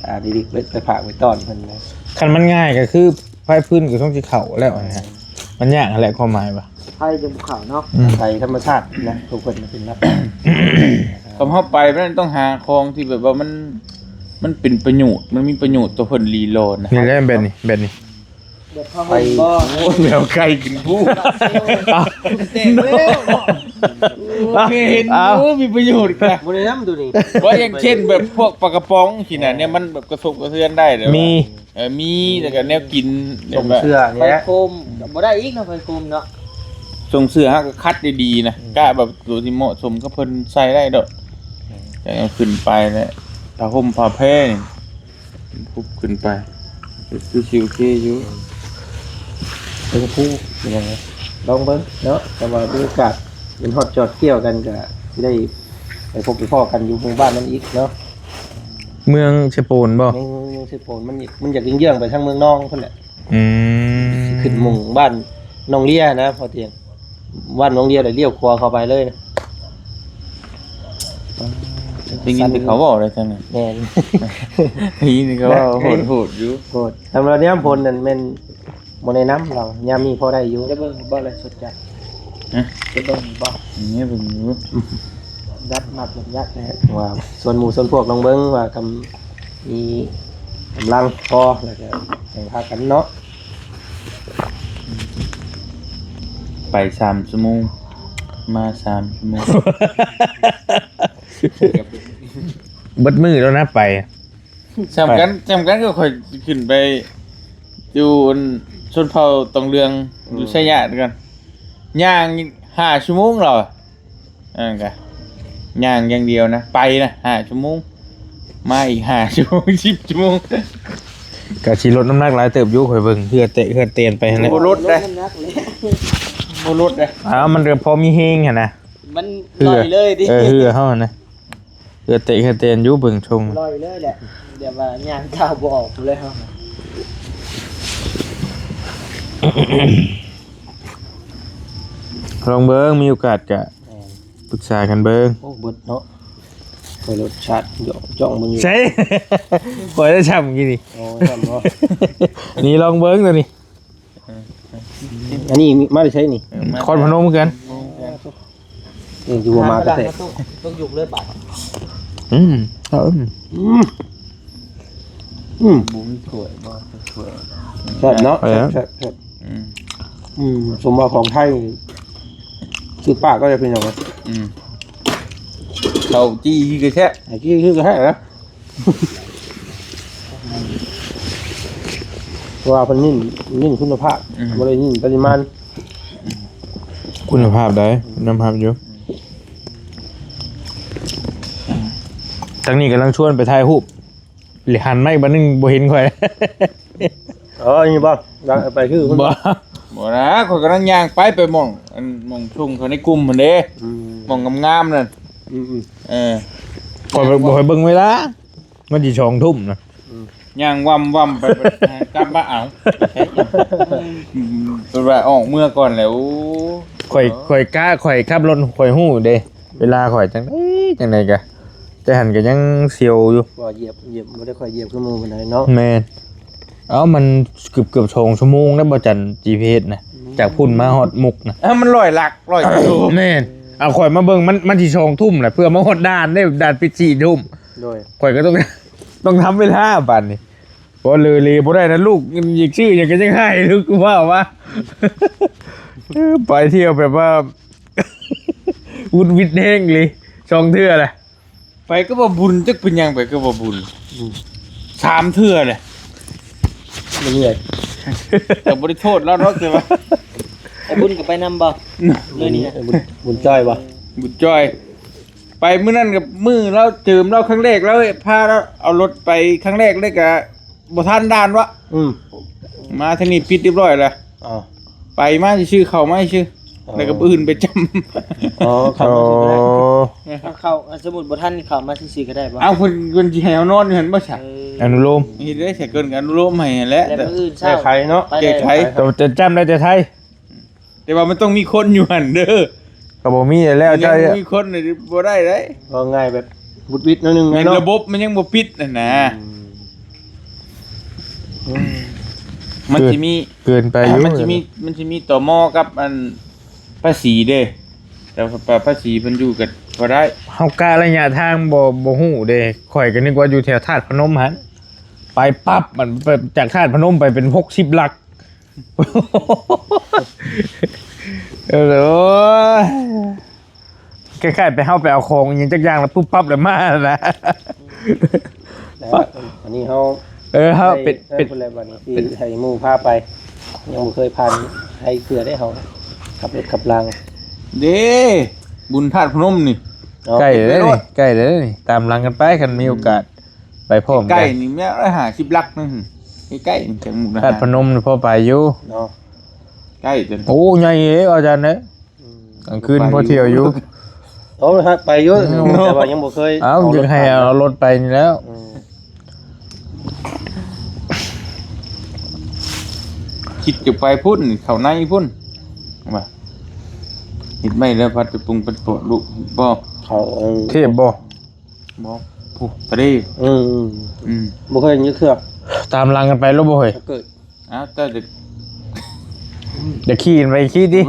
ອ່າ ໄປ ໄປຝາກໄປຕ້ອນເພິ່ນນະ. ຄັນມັນງ່າຍກໍຄືໄຟຟືນກໍຕ້ອງຊິເຂົ້າແລ້ວຫັ້ນນະ ມັນຍາກຫັ້ນແຫຼະ ຄວາມໝາຍວ່າ ໄຟຈະບໍ່ເຂົ້າເນາະ. ອືມ ໄຟທຳມະຊາດນະ ພວກເພິ່ນເປັນຫຼັກ. ຄຳເຮົາໄປມັນຕ້ອງຫາຂອງທີ່ແບບວ່າມັນ ມັນເປັນປະໂຫຍດ ມັນມີປະໂຫຍດຕໍ່ເພິ່ນລີຫຼໍນະ. ນີ້ແຫຼະ ແບບນີ້ ແບບນີ້ ແບບຜ້າຫົ່ມບໍ່? ໂອ້ຍ ແມວໄກ່ກິນຜູ້ ແຕກແລ້ວ. ເຄີຍເຫັນ ເອີ ມີປະໂຫຍດກະ ບໍ່ໄດ້ນຳໂຕນີ້ ວ່າຢ່າງເຊັ່ນແບບພວກປາກະປ໋ອງຊີ້ນະ ແມ່ນ ແນວມັນແບບກະທົບກະເທືອນໄດ້ເດ້. ມີ ເອີ ມີ ແລ້ວກະແນວກິນ ຊົງເສື້ອນີ້ແຫຼະ ໄຟໂຄມກໍບໍ່ໄດ້ອີກເນາະ ໄຟໂຄມເນາະ. ຊົງເສື້ອເຮົາກໍຂັດດີໆນະ ອືມ ກະແບບໂຕທີ່ເໝາະສົມກັບເພິ່ນໃສ່ໄດ້ດອກ. ອືມ ແຕ່ເອົາຂຶ້ນໄປແລ້ວ ຜ້າຫົ່ມຜ້າແພນີ້ ປຸບຂຶ້ນໄປ ຄືຊິໂອເຄຢູ່ ເທິງພູ ເປັນຫຍັງ ລອງເບິ່ງເນາະ. ຖ້າວ່າມີໂອກາດ ເປັນຮອດຈອດກ່ຽວກັນ ກໍຊິໄດ້ໄປພົບໄປພໍ້ກັນຢູ່ໝູ່ບ້ານນັ້ນອີກເນາະ. ເມືອງເຊໂປນບໍ່? ແມ່ນ ເມືອງເຊໂປນ ມັນ ມັນຢາກເຍື້ອງໆໄປທາງເມືອງນອງພຸ້ນແຫຼະ. ອືມ ຂຶ້ນໝູ່ບ້ານໜອງເລຍນະ ພໍຕຽງ ວັດໜອງເລຍ ແລ້ວລ້ຽວຂວາເຂົ້າໄປເລີຍນະ. ໄດ້ຍິນແຕ່ເຂົາເວົ້າໄດ໋ທາງນັ້ນ. ແມ່ນ ໄດ້ຍິນແຕ່ເຂົາເວົ້າ ໂຫດ ໂຫດຢູ່ ໂຫດ. ທາງລາວຍາມຝົນນັ້ນແມ່ນບໍ່ແນະນຳລາວ ຍາມນີ້ພໍໄດ້ຢູ່. ໄດ້ເບິ່ງບໍ່ລະສົດຈັກ? ຮະ? ໄດ້ເບິ່ງບໍ່? ນີ້ເບິ່ງຢູ່ ດັດມັດບັນຍັດແຫຼະ ວ່າຊວນໝູ່ຊວນພວກລອງເບິ່ງວ່າກຳ ມີກຳລັງພໍ ແລ້ວກໍຈັ່ງພາກັນເນາະ. ໄປສາມຊົ່ວໂມງ ມາສາມຊົ່ວໂມງ ເບິດມື້ແລ້ວນະໄປ. ສ່ຳກັນ ສ່ຳກັນກໍຂ້ອຍຂຶ້ນໄປຢູ່ອັນຊົນເຜົ່າຕອງເຫຼືອງ ອືມ ຢູ່ໄຊຍະກ່ອນ ຍ່າງຫ້າຊົ່ວໂມງແລ້ວ. ອັນນັ້ນກະຍ່າງຢ່າງດຽວນະ ໄປນະຫ້າຊົ່ວໂມງ ມາອີກຫ້າຊົ່ວໂມງ ສິບຊົ່ວໂມງ ກະຊິລົດນ້ຳໜັກຫຼາຍເຕີບຢູ່. ຂ້ອຍເບິ່ງເຫື່ອແຕກເຫື່ອແຕນໄປຫັ້ນແຫຼະ. ບໍ່ລົດເດ້ ບໍ່ລົດເດ້. ອ້າວ ມັນກໍພໍມີແຮງຫັ້ນນະ ມັນ ເຫື່ອ ລອຍເລີຍຕິ. ເອີ ເຫື່ອເຮົາຫັ້ນນະ ເຫື່ອແຕກເຫື່ອແຕນຢູ່ ເບິ່ງຊົງ ລອຍເລີຍແຫຼະ ແບບວ່າຍ່າງກ້າວບໍ່ອອກເລີຍເຮົາ. ລອງເບິ່ງ ມີໂອກາດກະ ແມ່ນ ປຶກສາກັນເບິ່ງ. ໂອ້ ເບິດເນາະ ຂ້ອຍລົດຊາດ ຢອກຈ້ອງເບິ່ງຢູ່. ໃຊ່ ຂ້ອຍໄດ້ຊ້ຳກີ້ນີ້. ໂອ້ ຊ້ຳບໍ່? ນີ້ລອງເບິ່ງຕົວນີ້. ເອີ ອັນນີ້ມາແຕ່ໃສນີ້? ເອີ ນະຄອນພະນົມຄືກັນ. ໂອ້ ເອີ ຢູ່ບໍ່ມາແຕ່ ຕົກ ຕົກຍຸກເລີຍບາດ. ອືມ ເອີ ອືມ ອືມ ບໍ່ມີຖ້ວຍບໍ່? ຖ້ວຍ ແຊບເນາະ. ເອີ ແຊບ ແຊບ ອືມ ອືມ ສົມວ່າຂອງໄທ ຊື້ປາກກໍໄດ້ເປັນຫຍັງ. ອືມ ເຂົ້າຈີ່ຄືກະແຊບ ຈີ່ຄືກະແຊບນະ. ເພາະວ່າເພິ່ນເນັ້ນ ເນັ້ນຄຸນນະພາບ ອືມ ບໍ່ໄດ້ເນັ້ນປະລິມານ. ຄຸນນະພາບໃດ? ຄຸນນະພາບຢູ່. ທາງນີ້ກຳລັງຊວນໄປຖ່າຍຮູບ ຫຼື ຫັນມາອີກບາດໜຶ່ງບໍ່ເຫັນຂ້ອຍ. ອໍ ນີ້ບໍ່? ໄປຄືເພິ່ນບໍ່? ບໍ່ນະ ຂ້ອຍກຳລັງຍ່າງໄປ ໄປໝ່ອງ ອັນ ໝ່ອງຊົງເຂົາໃນກຸ່ມຫັ້ນເດ້. ອືມ ໝ່ອງງາມໆນັ້ນ. ອືມໆ ເອີ ຂ້ອຍບໍ່ ຂ້ອຍເບິ່ງເວລາ ມັນຊິສອງທຸ່ມນະ. ອືມ ຍ່າງວ່ຳໆໄປ ກັບມາເອົາ ອືມ ເພິ່ນວ່າອອກເມືອກ່ອນແລ້ວ. ໂອ້ ຂ້ອຍ ຂ້ອຍກະ ຂ້ອຍຂັບລົດ ຂ້ອຍຮູ້ເດ້ ເວລາຂ້ອຍຈັ່ງໃດ ຈັ່ງໃດກະ ແຕ່ຫັ້ນກໍຍັງສ່ຽວຢູ່ ວ່າຢຽບ ຢຽບ ບໍ່ໄດ້ຄ່ອຍຢຽບຄືໝູ່ປານໃດເນາະ. ແມ່ນ. ເອົ້າ ມັນເກືອບໆສອງຊົ່ວໂມງແລ້ວບໍ່ຈັນ ຈີພີເອັສນະ ອືມ ຈາກພຸ້ນມາຮອດມຸກນະ. ເອົ້າ ມັນຮ້ອຍຫຼັກ ຮ້ອຍກິໂລ. ແມ່ນ. ເອົາ ຂ້ອຍມາເບິ່ງ ມັນ ມັນຊິສອງທຸ່ມແຫຼະ ເພື່ອມາຮອດດ່ານເດ້ ດ່ານປິດສີ່ທຸ່ມ. ໂດຍ. ຂ້ອຍກໍຕ້ອງ ຕ້ອງທຳເວລາບາດນີ້. ບໍ່ເລີເລບໍ່ໄດ້ນະລູກ, ຢາກຊື້ຫຍັງກໍຍັງໃຫ້ລູກ ກູເວົ້າວ່າ ເອີ ໄປທ່ຽວແບບວ່າ ວຸດວິດແຮງອີ່ຫຼີ ສອງເທື່ອແຫຼະ. ໄປກັບບ່າວບຸນ ຈັກເປັນຫຍັງໄປກັບບ່າວບຸນ ອືມ ສາມເທື່ອແຫຼະ. ເມື່ອຍ ກໍບໍ່ໄດ້ໂທດລາວດອກ ແຕ່ວ່າ ອ້າຍບຸນກໍໄປນຳບໍ່? ມື້ນີ້ນະ ບຸນ ບຸນຈ້ອຍບໍ່? ບຸນຈ້ອຍ ໄປມື້ນັ້ນກັບມື້ລາວເຈີມລາວຄັ້ງແລກ ລາວພາລາວເອົາລົດໄປຄັ້ງແລກເລີຍກະ ບໍ່ທັນດ່ານວະ. ອືມ ມາທາງນີ້ປິດຮຽບຮ້ອຍແລ້ວ. ອ້າວ ໄປມາຊື່ໆ ເຂົ້າມາຊື່ໆ ອໍ ແລ້ວກໍມື້ອື່ນໄປຈຳ. ອໍ ເຂົ້າມາຊື່ໆກໍໄດ້. ອໍ ເຂົ້າ ສົມມຸດບໍ່ທັນເຂົ້າມາຊື່ໆກໍໄດ້ບໍ່? ເອົ້າ ເພິ່ນ ເພິ່ນຊິໃຫ້ເຮົານອນຢູ່ຫັ້ນບໍ່ຊະ? ເອີ ອະນຸໂລມ ເຮັດໄດ້ຊະ ເພິ່ນກໍອະນຸໂລມໃຫ້ຫັ້ນແຫຼະ. ແລ້ວມື້ອື່ນເຊົ້າ ແກ້ໄຂເນາະ ໄປ ແກ້ໄຂ ແຕ່ຈຳໄດ້ແຕ່ໄທ. ແຕ່ວ່າມັນຕ້ອງມີຄົນຢູ່ຫັ້ນເດີ. ກໍບໍ່ມີແລ້ວ ມັນຍັງ ເຈົ້າ ບໍ່ມີຄົນນີ້ບໍ່ໄດ້ເດ້. ເວົ້າງ່າຍແບບວຸດວິດໜ້ອຍໜຶ່ງ ແມ່ນເນາະ ລະບົບມັນຍັງບໍ່ປິດຫັ້ນນະ. ອືມ ອືມ ມັນຊິມີ ເກີນ ເກີນໄປຢູ່ ມັນຊິມີ ມັນຊິມີ ຕມ ກັບອັນພາສີເດ້. ແຕ່ວ່າພາສີເພິ່ນຢູ່ກໍພໍໄດ້. ເຮົາກະໄລຍະທາງບໍ່ ບໍ່ຮູ້ເດ້. ຂ້ອຍກໍນຶກວ່າຢູ່ແຖວທາດພະນົມຫັ້ນ ໄປປັບ ມັນໄປຈາກທາດພະນົມໄປເປັນຫົກສິບຫຼັກ. ເອີ ໂອ້ຍ ຄ້າຍໆໄປ ເຮົາໄປເອົາຂອງອີ່ຫຍັງຈັກຢ່າງແລ້ວປຸບປັບແລ້ວມານະ. ແລ້ວອັນນີ້ເຮົາ ເອີ ເຮົາເປັນ ເປັນ ເປັນ ຜູ້ແລະບັດນີ້ ເປັນ ໃຫ້ໝູ່ພາໄປ ຍັງບໍ່ເຄີຍຜ່ານໃຜເທື່ອເດ້ເຮົາ ຂັບລົດຂັບລາງເດ້. ບຸນທາດພະນົມນີ້ ໃກ້ເດ້ນີ້ ໃກ້ເດ້ນີ້ ຕາມຫຼັງກັນໄປ ຄັນມີໂອກາດ. ໄປພ້ອມກັນ ໃກ້ໆນີ້ແມ່ນຮ້ອຍຫ້າສິບຫຼັກນະ. ໃກ້ໆນີ້ຈາກມຸກດາຫານ ທາດພະນົມນີ້ພໍໄປຢູ່ເນາະ ໃກ້ຈົນ ໂອ້ ໃຫຍ່ເດ້ອາຈານເດ້. ອືມ ກາງຄືນພໍທ່ຽວຢູ່. ໂອ້ ໄປຢູ່ ອືມ ແຕ່ວ່າຍັງບໍ່ເຄີຍ ເອົ້າ ຢາກໃຫ້ເອົາລົດໄປນີ້ແລ້ວ. ອືມ ຄິດຈະໄປພຸ້ນ ເຂົ້າໃນພຸ້ນ ວ່າເຮັດໄມ້ແລ້ວພັດໄປປຸງໄປໂປະລູກບໍ່ ເຂົ້າເທບບໍ່? ບໍ່ ຜູ້ທະເລ. ອືມ ອືມ ບໍ່ເຄີຍເຫັນຈັກເທື່ອ. ຕາມຫຼັງກັນໄປໂລດບໍ່ເຮີ້ຍ? ເກີດ ອ້າວ ແຕ່ເດັກ ດຽວຂີ່ໄປຂີ່ຕິ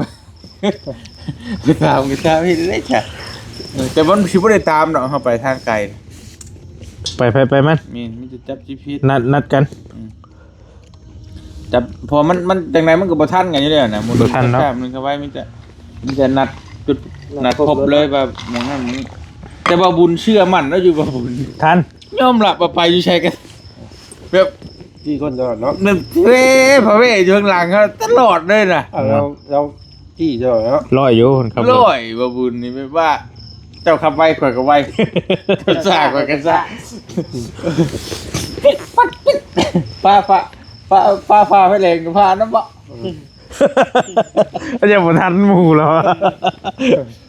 ໄປຕາມກັນຕາມເຮັດໄດ້ຈ້ະ. ເອີ ແຕ່ມັນຊິບໍ່ໄດ້ຕາມດອກ ເຮົາໄປທາງໄກ ໄປໃຜໄປມັນ. ແມ່ນ ມີແຕ່ຈັບຈີພີເອສ ນັດ ນັດກັນ. ອືມ ຈັບ ເພາະວ່າມັນ ມັນຈັ່ງໃດມັນກໍບໍ່ທັນກັນຢູ່ແລ້ວນະ. ບໍ່ທັນເນາະ ມັນກໍໄວ ມີແຕ່ ມີແຕ່ນັດຈຸດ ນັດພົບເລີຍວ່າໝ່ອງນັ້ນໝ່ອງນີ້. ແຕ່ວ່າບຸນເຊື່ອໝັ້ນແລ້ວຢູ່ ບໍ່ບຸນ ທັນ ຍອມຮັບວ່າໄປຢູ່ໃສກໍແບບ ທີ່ຄົນຕະຫຼອດເນາະ ແບບເວພະເວຢູ່ຂ້າງຫຼັງເຮົາຕະຫຼອດເລີຍນະ. ເອົາ ລາວ ລາວ ທີ່ເຈົ້າເນາະ ຮ້ອຍຢູ່ຄົນຂັບລົດ ຮ້ອຍ ບໍ່ບຸນນີ້ແບບວ່າ ເຈົ້າຂັບໄວຂ້ອຍກໍໄວ ເຈົ້າຊ້າຂ້ອຍກໍຊ້າ. ຟ້າ ຟ້າ ຟ້າ ຟ້າ ຟ້າໄຟແດງກໍຜ່ານນຳບໍ່? ອືມ ເຈົ້າບໍ່ທັນໝູ່ແລ້ວ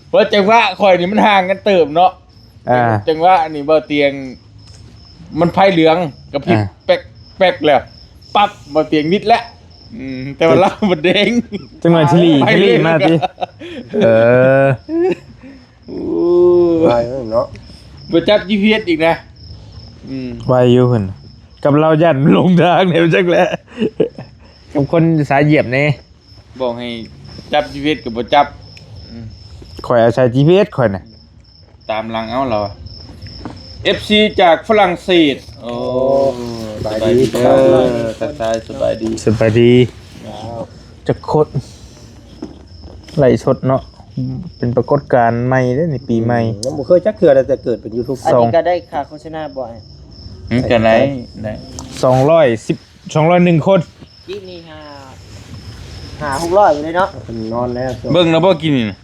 ເພາະຈັງຫວະຂ້ອຍນີ້ມັນຫ່າງກັນເຕີບເນາະ. ອ່າ ຈັງຫວະນີ້ບໍ່ຕຽງ ມັນໄຟເຫຼືອງກະພິບ ອ່າ ແປັກໆແລ້ວ ປັບ ບໍ່ຕຽງວິດແລ້ວ. ອືມ ແຕ່ວ່າລາວບໍ່ແດງ ຈັງຫວະທີ່ຫຼີ່ ໄຟເຫຼືອງ ທີ່ຫຼີ່ມາຕິ. ເອີ ໂອ້ ໄວເນາະ ບໍ່ຈັບຈີພີເອສອີກນະ. ອືມ ໄວຢູ່ເພິ່ນ ກັບລາວຢ້ານຫຼົງທາງແນວຈັກແຫຼະ ກັບຄົນສາຍຢຽບແດ່. ບອກໃຫ້ຈັບຈີພີເອສກໍບໍ່ຈັບ. ອືມ ຂ້ອຍອາໄສຈີພີເອສຂ້ອຍນະ ຕາມຫຼັງເອົາລາວ. ເອັຟຊີຈາກຝຣັ່ງເສດ ໂອ້ ໂອ້ ສະບາຍດີ ສະບາຍດີເດີ ທັກທາຍ ສະບາຍດີ ສະບາຍດີ. ວ້າວ ຈັກຄົນ ໄລສົດເນາະ ເປັນປາກົດການໃໝ່ເດ້ນີ້ ປີໃໝ່ ອືມ ຍັງບໍ່ເຄີຍຈັກເທື່ອ ແຕ່ເກີດເປັນຢູທູບ. ອັນນີ້ກໍໄດ້ຄ່າໂຄສະນາບໍ່? ອືມ ກໍໄດ້ ໄດ້ ສອງຮ້ອຍສິບ ສອງຮ້ອຍໜຶ່ງຄົນ. ກີ້ນີ້ຫ້າ ຫ້າຫົກຮ້ອຍເລີຍເນາະ. ເພິ່ນນອນແລ້ວ ເບິ່ງແລ້ວບໍ່ກີ້ນີ້ນະ?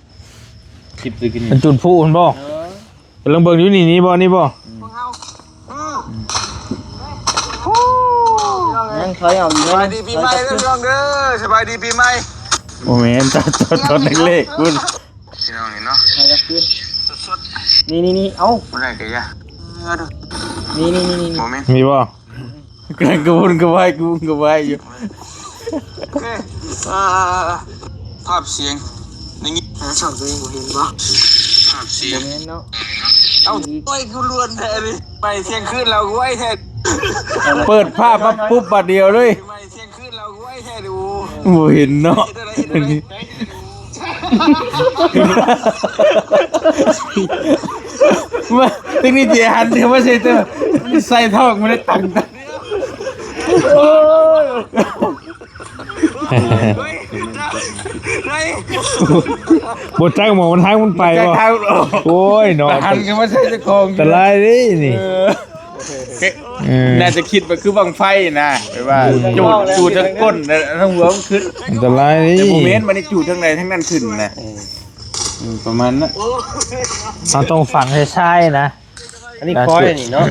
ຄລິບຕົວກິນ ມັນຈຸດພລຸຫັ້ນບໍ່? ເອີ ກຳລັງເບິ່ງຢູ່ນີ້ ນີ້ບໍ່ ນີ້ບໍ່? ອືມ ຍັງຖອຍອອກຢູ່ເລີຍ. ສະບາຍດີປີໃໝ່ເດີພີ່ນ້ອງເດີ ສະບາຍດີປີໃໝ່. ບໍ່ແມ່ນ ຕອນ ຕອນເລັກໆພຸ້ນ ພີ່ນ້ອງນີ້ເນາະ ຖອຍກັບຄືນ ນີ້ໆໆ ເອົ້າ ບໍ່ໄດ້ກະຢ່າ ນີ້ໆໆ ບໍ່ແມ່ນ ມີບໍ່? ກະວຸ່ນກະວາຍ ກະວຸ່ນກະວາຍຢູ່. ໂອເຄ ອ່າ ພາບສຽງໄດ້ຍິນ ຫາຊ່ອງຕົວເອງບໍ່ເຫັນບໍ່? ພາບສຽງ ບໍ່ແມ່ນເນາະ. ເອົ້າ ໂອ້ຍ ຄືລວນແທ້ນີ້ ໄປທ່ຽງຄືນແລ້ວໄວແທ້. ເປີດພາບມາປຸບບາດດຽວເລີຍ ໄປທ່ຽງຄືນແລ້ວໄວແທ້. ບໍ່ເຫັນເນາະ ເຮັດຈັ່ງໃດ ເຮັດຈັ່ງໃດ? ອັນນີ້ ເຮັດຈັ່ງໃດ? ວ່າ ເຕັກນິກທີ່ຫັນເດີວ່າໃສ່ເຕີ ໃສ່ທ້ອງມັນໄດ້ຕັງ ໂອ້ຍ ບໍ່ຈັກໝໍມັນທາງມັນໄປບໍ່ ໂອ້ຍເນາະ ຫັນກໍມາໃສ່ເຈົ້າຂອງ ອັນຕະລາຍເດ້ນີ້ ເອີ ເອີ ໜ້າຈະຄິດວ່າຄືບັ້ງໄຟນະ ແບບວ່າ ອືມ ຈູດ ຈູດທາງກົ້ນ ທາງຫົວມັນຂຶ້ນ ອັນຕະລາຍເດ້ ແຕ່ບໍ່ແມ່ນ ມັນໄດ້ຈູດທາງໃດທາງນັ້ນຂຶ້ນນະ ເອີ ອືມ ປະມານນັ້ນ ເຮົາຕ້ອງຝັງໃຫ້ຊາຍນະ ອັນນີ້ຄ່ອຍນີ້ເນາະ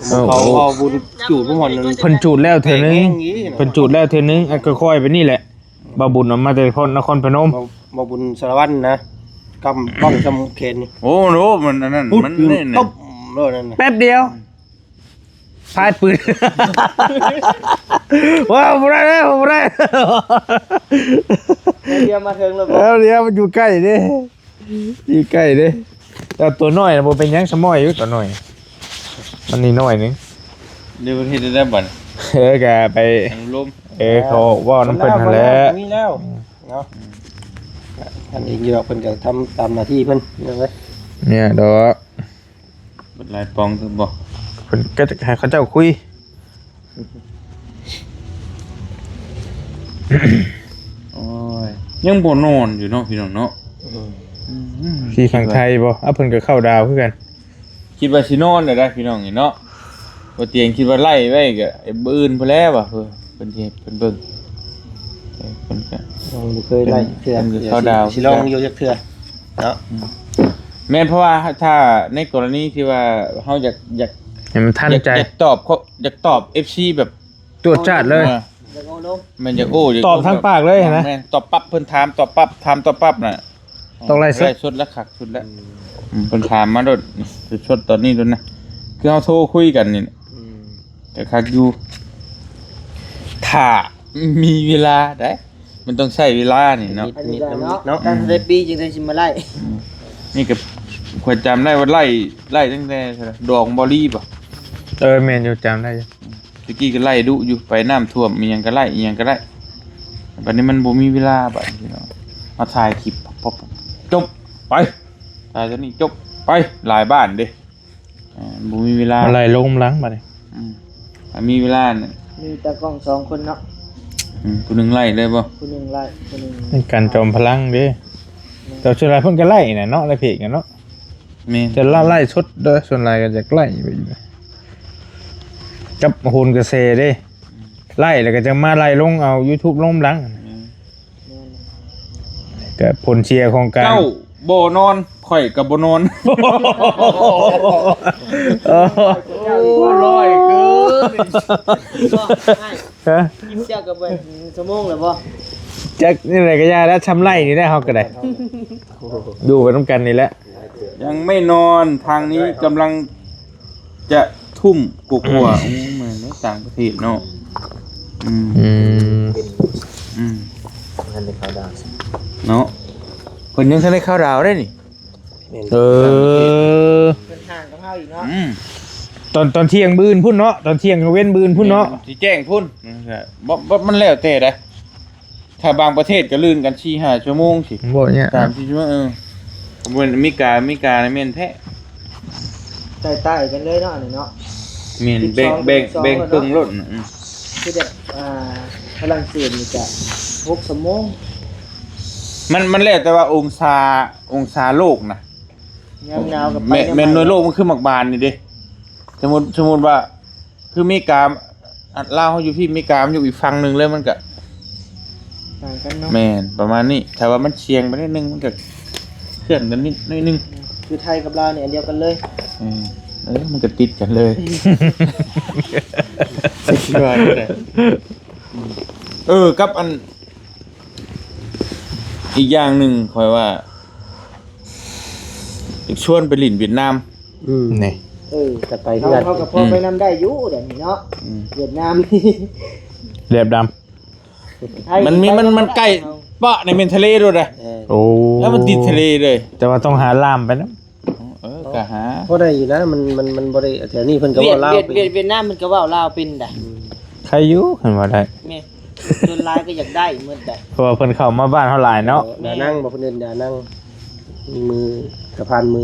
ເອີ ເຂົາເວົ້າບຸນຈູດບໍ່ຮອດ ເພິ່ນຈູດແລ້ວເທື່ອໜຶ່ງ ເພິ່ນຈູດແລ້ວເທື່ອໜຶ່ງ ອັນກໍຄ່ອຍໄປນີ້ແຫຼະ ບ່າວບຸນເອົາມາແຕ່ນະຄອນພະນົມ ບ່າວ ບ່າວບຸນສາລະວັນນະ ກຳບັ້ງຊຳແຂນນີ້ ໂອ້ໂຫ ມັນອັນນັ້ນ ປຸດ ມັນນີ້ນະ ຕົບໂລດນັ້ນນະ ແປັບດຽວ ພາຍປືນ ວ້າວ ບໍ່ໄດ້ເດີ ບໍ່ໄດ້ ແປັບດຽວມາເຖິງແລ້ວບໍ່ ແປັບດຽວ ມັນຢູ່ໃກ້ເດ້ ຢູ່ໃກ້ເດ້ ແຕ່ຕົວນ້ອຍນະບໍ່ເປັນຫຍັງ ສະໝອຍຢູ່ຕົວນ້ອຍ ມັນນ້ອຍໜຶ່ງ ດຽວເຮັດໄດ້ບັດ ເອີ ກະໄປ ອະນຸໂລມ ເອີ ເຂົາເວົ້ານຳເພິ່ນຫັ້ນແຫຼະ ມີແລ້ວເນາະ ອັນນີ້ຢູ່ດອກ ເພິ່ນກະທຳຕາມໜ້າທີ່ເພິ່ນ ເນາະ ເນຍດອກ ເບິດຫຼາຍປອງຄືບໍ່ ເພິ່ນກໍຈະໃຫ້ເຂົາເຈົ້າຄຸຍ ໂອ້ຍ ຍັງບໍ່ນອນຢູ່ເນາະ ພີ່ນ້ອງເນາະ ອືມ ອືມ ທີ່ຝັ່ງໄທບໍ່ ເອົາ ເພິ່ນກໍເຂົ້າດາວຄືກັນ ຄິດວ່າຊິນອນແລ້ວໄດ໋ ພີ່ນ້ອງເອີຍເນາະ ບໍ່ຕຽງ ຄິດວ່າໄລ່ໄວ້ກໍມື້ອື່ນພຸ້ນແຫຼະວ່າ ເອີ ເພິ່ນຊິໃຫ້ເພິ່ນເບິ່ງ ເອີ ເພິ່ນກໍ ຍັງບໍ່ເຄີຍໄລ່ເທື່ອ ເພິ່ນກໍເຂົ້າດາວ ຊິລອງຢູ່ຈັກເທື່ອເນາະ ອືມ ແມ່ນ ເພາະວ່າຖ້າໃນກໍລະນີທີ່ວ່າເຮົາຢາກ ຢາກ ໃຫ້ມັນທັນໃຈ ຢາກ ຢາກຕອບ ຢາກຕອບເອັຟຊີແບບ ຈວດຈາດເລີຍ ເອີ ຢາກໂອ້ລົມ ແມ່ນ ຢາກໂອ້ ຢາກ ຕອບທາງປາກເລີຍຫັ້ນນະ ແມ່ນ ຕອບປັບ ເພິ່ນຖາມຕອບປັບ ຖາມຕອບປັບນະ ຕ້ອງໄລ່ສົດ ໄລ່ສົດລະຄັກສຸດລະ ອືມ ອືມ ເພິ່ນຖາມມາໂລດ ສົດໆຕອນນີ້ໂລດນະ ຄືເຮົາໂທຄຸຍກັນນີ້ ອືມ ກໍຄັກຢູ່ ຖ້າມີເວລາໄດ໋ ມັນຕ້ອງໃຊ້ເວລານີ້ເນາະ ນິດໆເນາະ ອືມ ຕັ້ງແຕ່ປີຈຶ່ງໄດ້ຊິມາໄລ່ ອືມ ນີ້ກໍຂ້ອຍຈຳໄດ້ວ່າໄລ່ ໄລ່ຕັ້ງແຕ່ດອງບໍລີບໍ ເອີ ແມ່ນຢູ່ ຈຳໄດ້ຢູ່ ອືມ ແຕ່ກີ້ກໍໄລ່ດຸຢູ່ ໄປນ້ຳຖ້ວມອີ່ຫຍັງກໍໄລ່ ອີ່ຫຍັງກໍໄດ້ ບັດນີ້ມັນບໍ່ມີເວລາ ບັດນີ້ເນາະ ມາຖ່າຍຄລິບ ປັບໆ ຈົບ ໄປ ຖ່າຍຕົວນີ້ ຈົບ ໄປ ຫຼາຍບ້ານເດ້ ເອີ ບໍ່ມີເວລາ ມາໄລ່ລົງນຳຫຼັງບັດນີ້ ອືມ ຖ້າມີເວລານະ ມີຕາກ້ອງສອງຄົນເນາະ ອືມ ຜູ້ໜຶ່ງໄລ່ເລີຍບໍ່ ຜູ້ໜຶ່ງໄລ່ ຜູ້ໜຶ່ງ ເປັນການຈອມພະລັງເດ້ ແມ່ນ ແຕ່ສ່ວນຫຼາຍເພິ່ນກໍໄລ່ນະເນາະ ໃນເພຈກັນເນາະ ແມ່ນ ແຕ່ລະໄລ່ສົດເດີ ສ່ວນຫຼາຍກໍຢາກໄລ່ໄປຢູ່ ກັບໂຫນກະແສເດ້ ອືມ ໄລ່ແລ້ວກໍຈັ່ງມາໄລ່ລົງເອົາຢູທູບລົງຫຼັງ ແມ່ນ ແມ່ນ ກໍຜົນເສຍຂອງການ ເຈົ້າບໍ່ນອນ ຂ້ອຍກໍບໍ່ນອນ ໂອ້ ຮ້ອຍເກີນ ຮະ ຄລິບເຈົ້າກໍເບິດຊົ່ວໂມງແລ້ວບໍ່ ຈັກແນວໃດກໍຢ່າແລ້ວ ຊ່ຳໄລ່ນີ້ແຫຼະ ເຮົາກໍໄດ້ ຢູ່ໄປນຳກັນນີ້ແຫຼະ ຍັງໄມ່ນອນ ທາງນີ້ກຳລັງຈະທຸ່ມກວ່າໆ ໂອ້ ແມ່ນເດ້ ຕ່າງປະເທດເນາະ ອືມ ອືມ ອືມ ເພິ່ນຍັງທັນໄດ້ເຂົ້າດາວເນາະ ເພິ່ນຍັງທັນໄດ້ເຂົ້າດາວເດ້ນີ້ ແມ່ນ ເອີ ເພິ່ນຫ່າງກັບເຮົາອີກເນາະ ອືມ ຕອນ ຕອນທ່ຽງມື້ອື່ນພຸ້ນເນາະ ຕອນທ່ຽງກາງເວັນມື້ອື່ນພຸ້ນເນາະ ແມ່ນ ຊິແຈ້ງພຸ້ນ ບໍ່ ບໍ່ ມັນແລ້ວແຕ່ໃດ ຖ້າບາງປະເທດກໍລື່ນກັນສີ່ຫ້າຊົ່ວໂມງຊິ ບໍ່ຍາກ ສາມສີ່ຊົ່ວໂມງ ເອີ ບໍ່ແມ່ນອາເມລິກາ ອາເມລິການີ້ແມ່ນແທ້ ໃຕ້ໆກັນເລີຍເນາະ ອັນນີ້ເນາະ ແມ່ນ ແບ່ງ ແບ່ງ ແບ່ງເຄິ່ງໂລດ ອືມ ຄືແບບ ອ່າ ຝຣັ່ງເສດນີ້ກະຫົກຊົ່ວໂມງ ມັນ ມັນແລ້ວແຕ່ວ່າອົງສາ ອົງສາໂລກນະ ຍາມໜາວກໍໄປ ແມ່ນ ແມ່ນໜ່ວຍໂລກມັນຄືໝາກບານນີ້ເດ້ ສົມມຸດ ສົມມຸດວ່າ ຄືເມກາ ອັນລາວເຮົາຢູ່ພີ້ ເມກາມັນຢູ່ອີກຝັ່ງໜຶ່ງເລີຍ ມັນກະຕ່າງກັນເນາະ ແມ່ນ ປະມານນີ້ ຖ້າວ່າມັນສ່ຽງໄປໜ້ອຍໜຶ່ງ ມັນກະເຄື່ອນກັນນິດໜ້ອຍໜຶ່ງ ຄືໄທກັບລາວນີ້ອັນດຽວກັນເລີຍ ເອີ ເອີ ມັນກະຕິດກັນເລີຍ ຊິວ່າແນວໃດ ເອີ ກັບອັນ ອີກຢ່າງໜຶ່ງຂ້ອຍວ່າ ຢາກຊວນໄປຫຼິ້ນຫວຽດນາມ ອືມ ນີ້ ເອີ ຈະໄປເຮືອນ ເຮົາກໍພໍໄປນຳໄດ້ຢູ່ດຽວນີ້ເນາະ ອືມ ຫວຽດນາມນີ້ ແລບດຳ ມັນມີ ມັນ ມັນໃກ້ເປາະໃນແມ່ນທະເລໂລດເດ້ ເອີ ໂອ້ ແລ້ວມັນຕິດທະເລເລີຍ ແຕ່ວ່າຕ້ອງຫາລ່າມໄປນຳ ເອີ ກໍຫາ ພໍໄດ້ຢູ່ນະ ມັນ ມັນ ມັນບໍ່ໄດ້ ແຖວນີ້ເພິ່ນກໍເວົ້າລາວເປັນ ຫວຽດ ຫວຽດນາມເພິ່ນກໍເວົ້າລາວເປັນໄດ໋ ອືມ ໃຄຢູ່ ຄັນວ່າໄດ້ ແມ່ນ ສ່ວນຫຼາຍກໍຢາກໄດ້ໝົດໄດ໋ ເພາະວ່າເພິ່ນເຂົ້າມາບ້ານເຮົາຫຼາຍເນາະ ເອີ ດານັງບໍ່ ເພິ່ນເອີ້ນດານັງ ມື ສະພານມື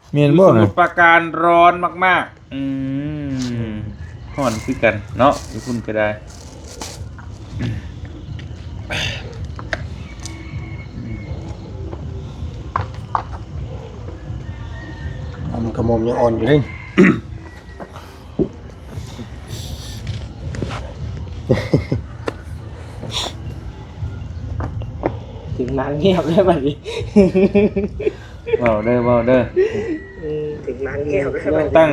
ແມ່ນບໍ່ ຢູ່ສະມຸດປາການຮ້ອນມາກໆ. ອືມ ຮ້ອນຄືກັນເນາະ ຢູ່ພຸ້ນກໍໄດ້. ອືມ ອືມ ກະໝໍ້າຍັງອ່ອນຢູ່ເດ້. ເຖິງນາງງຽບແລ້ວບັດນີ້. ເວົ້າເດີ ເວົ້າເດີ. ເຖິງນາງງຽບແລ້ວບັດນີ້. ຕັ້ງ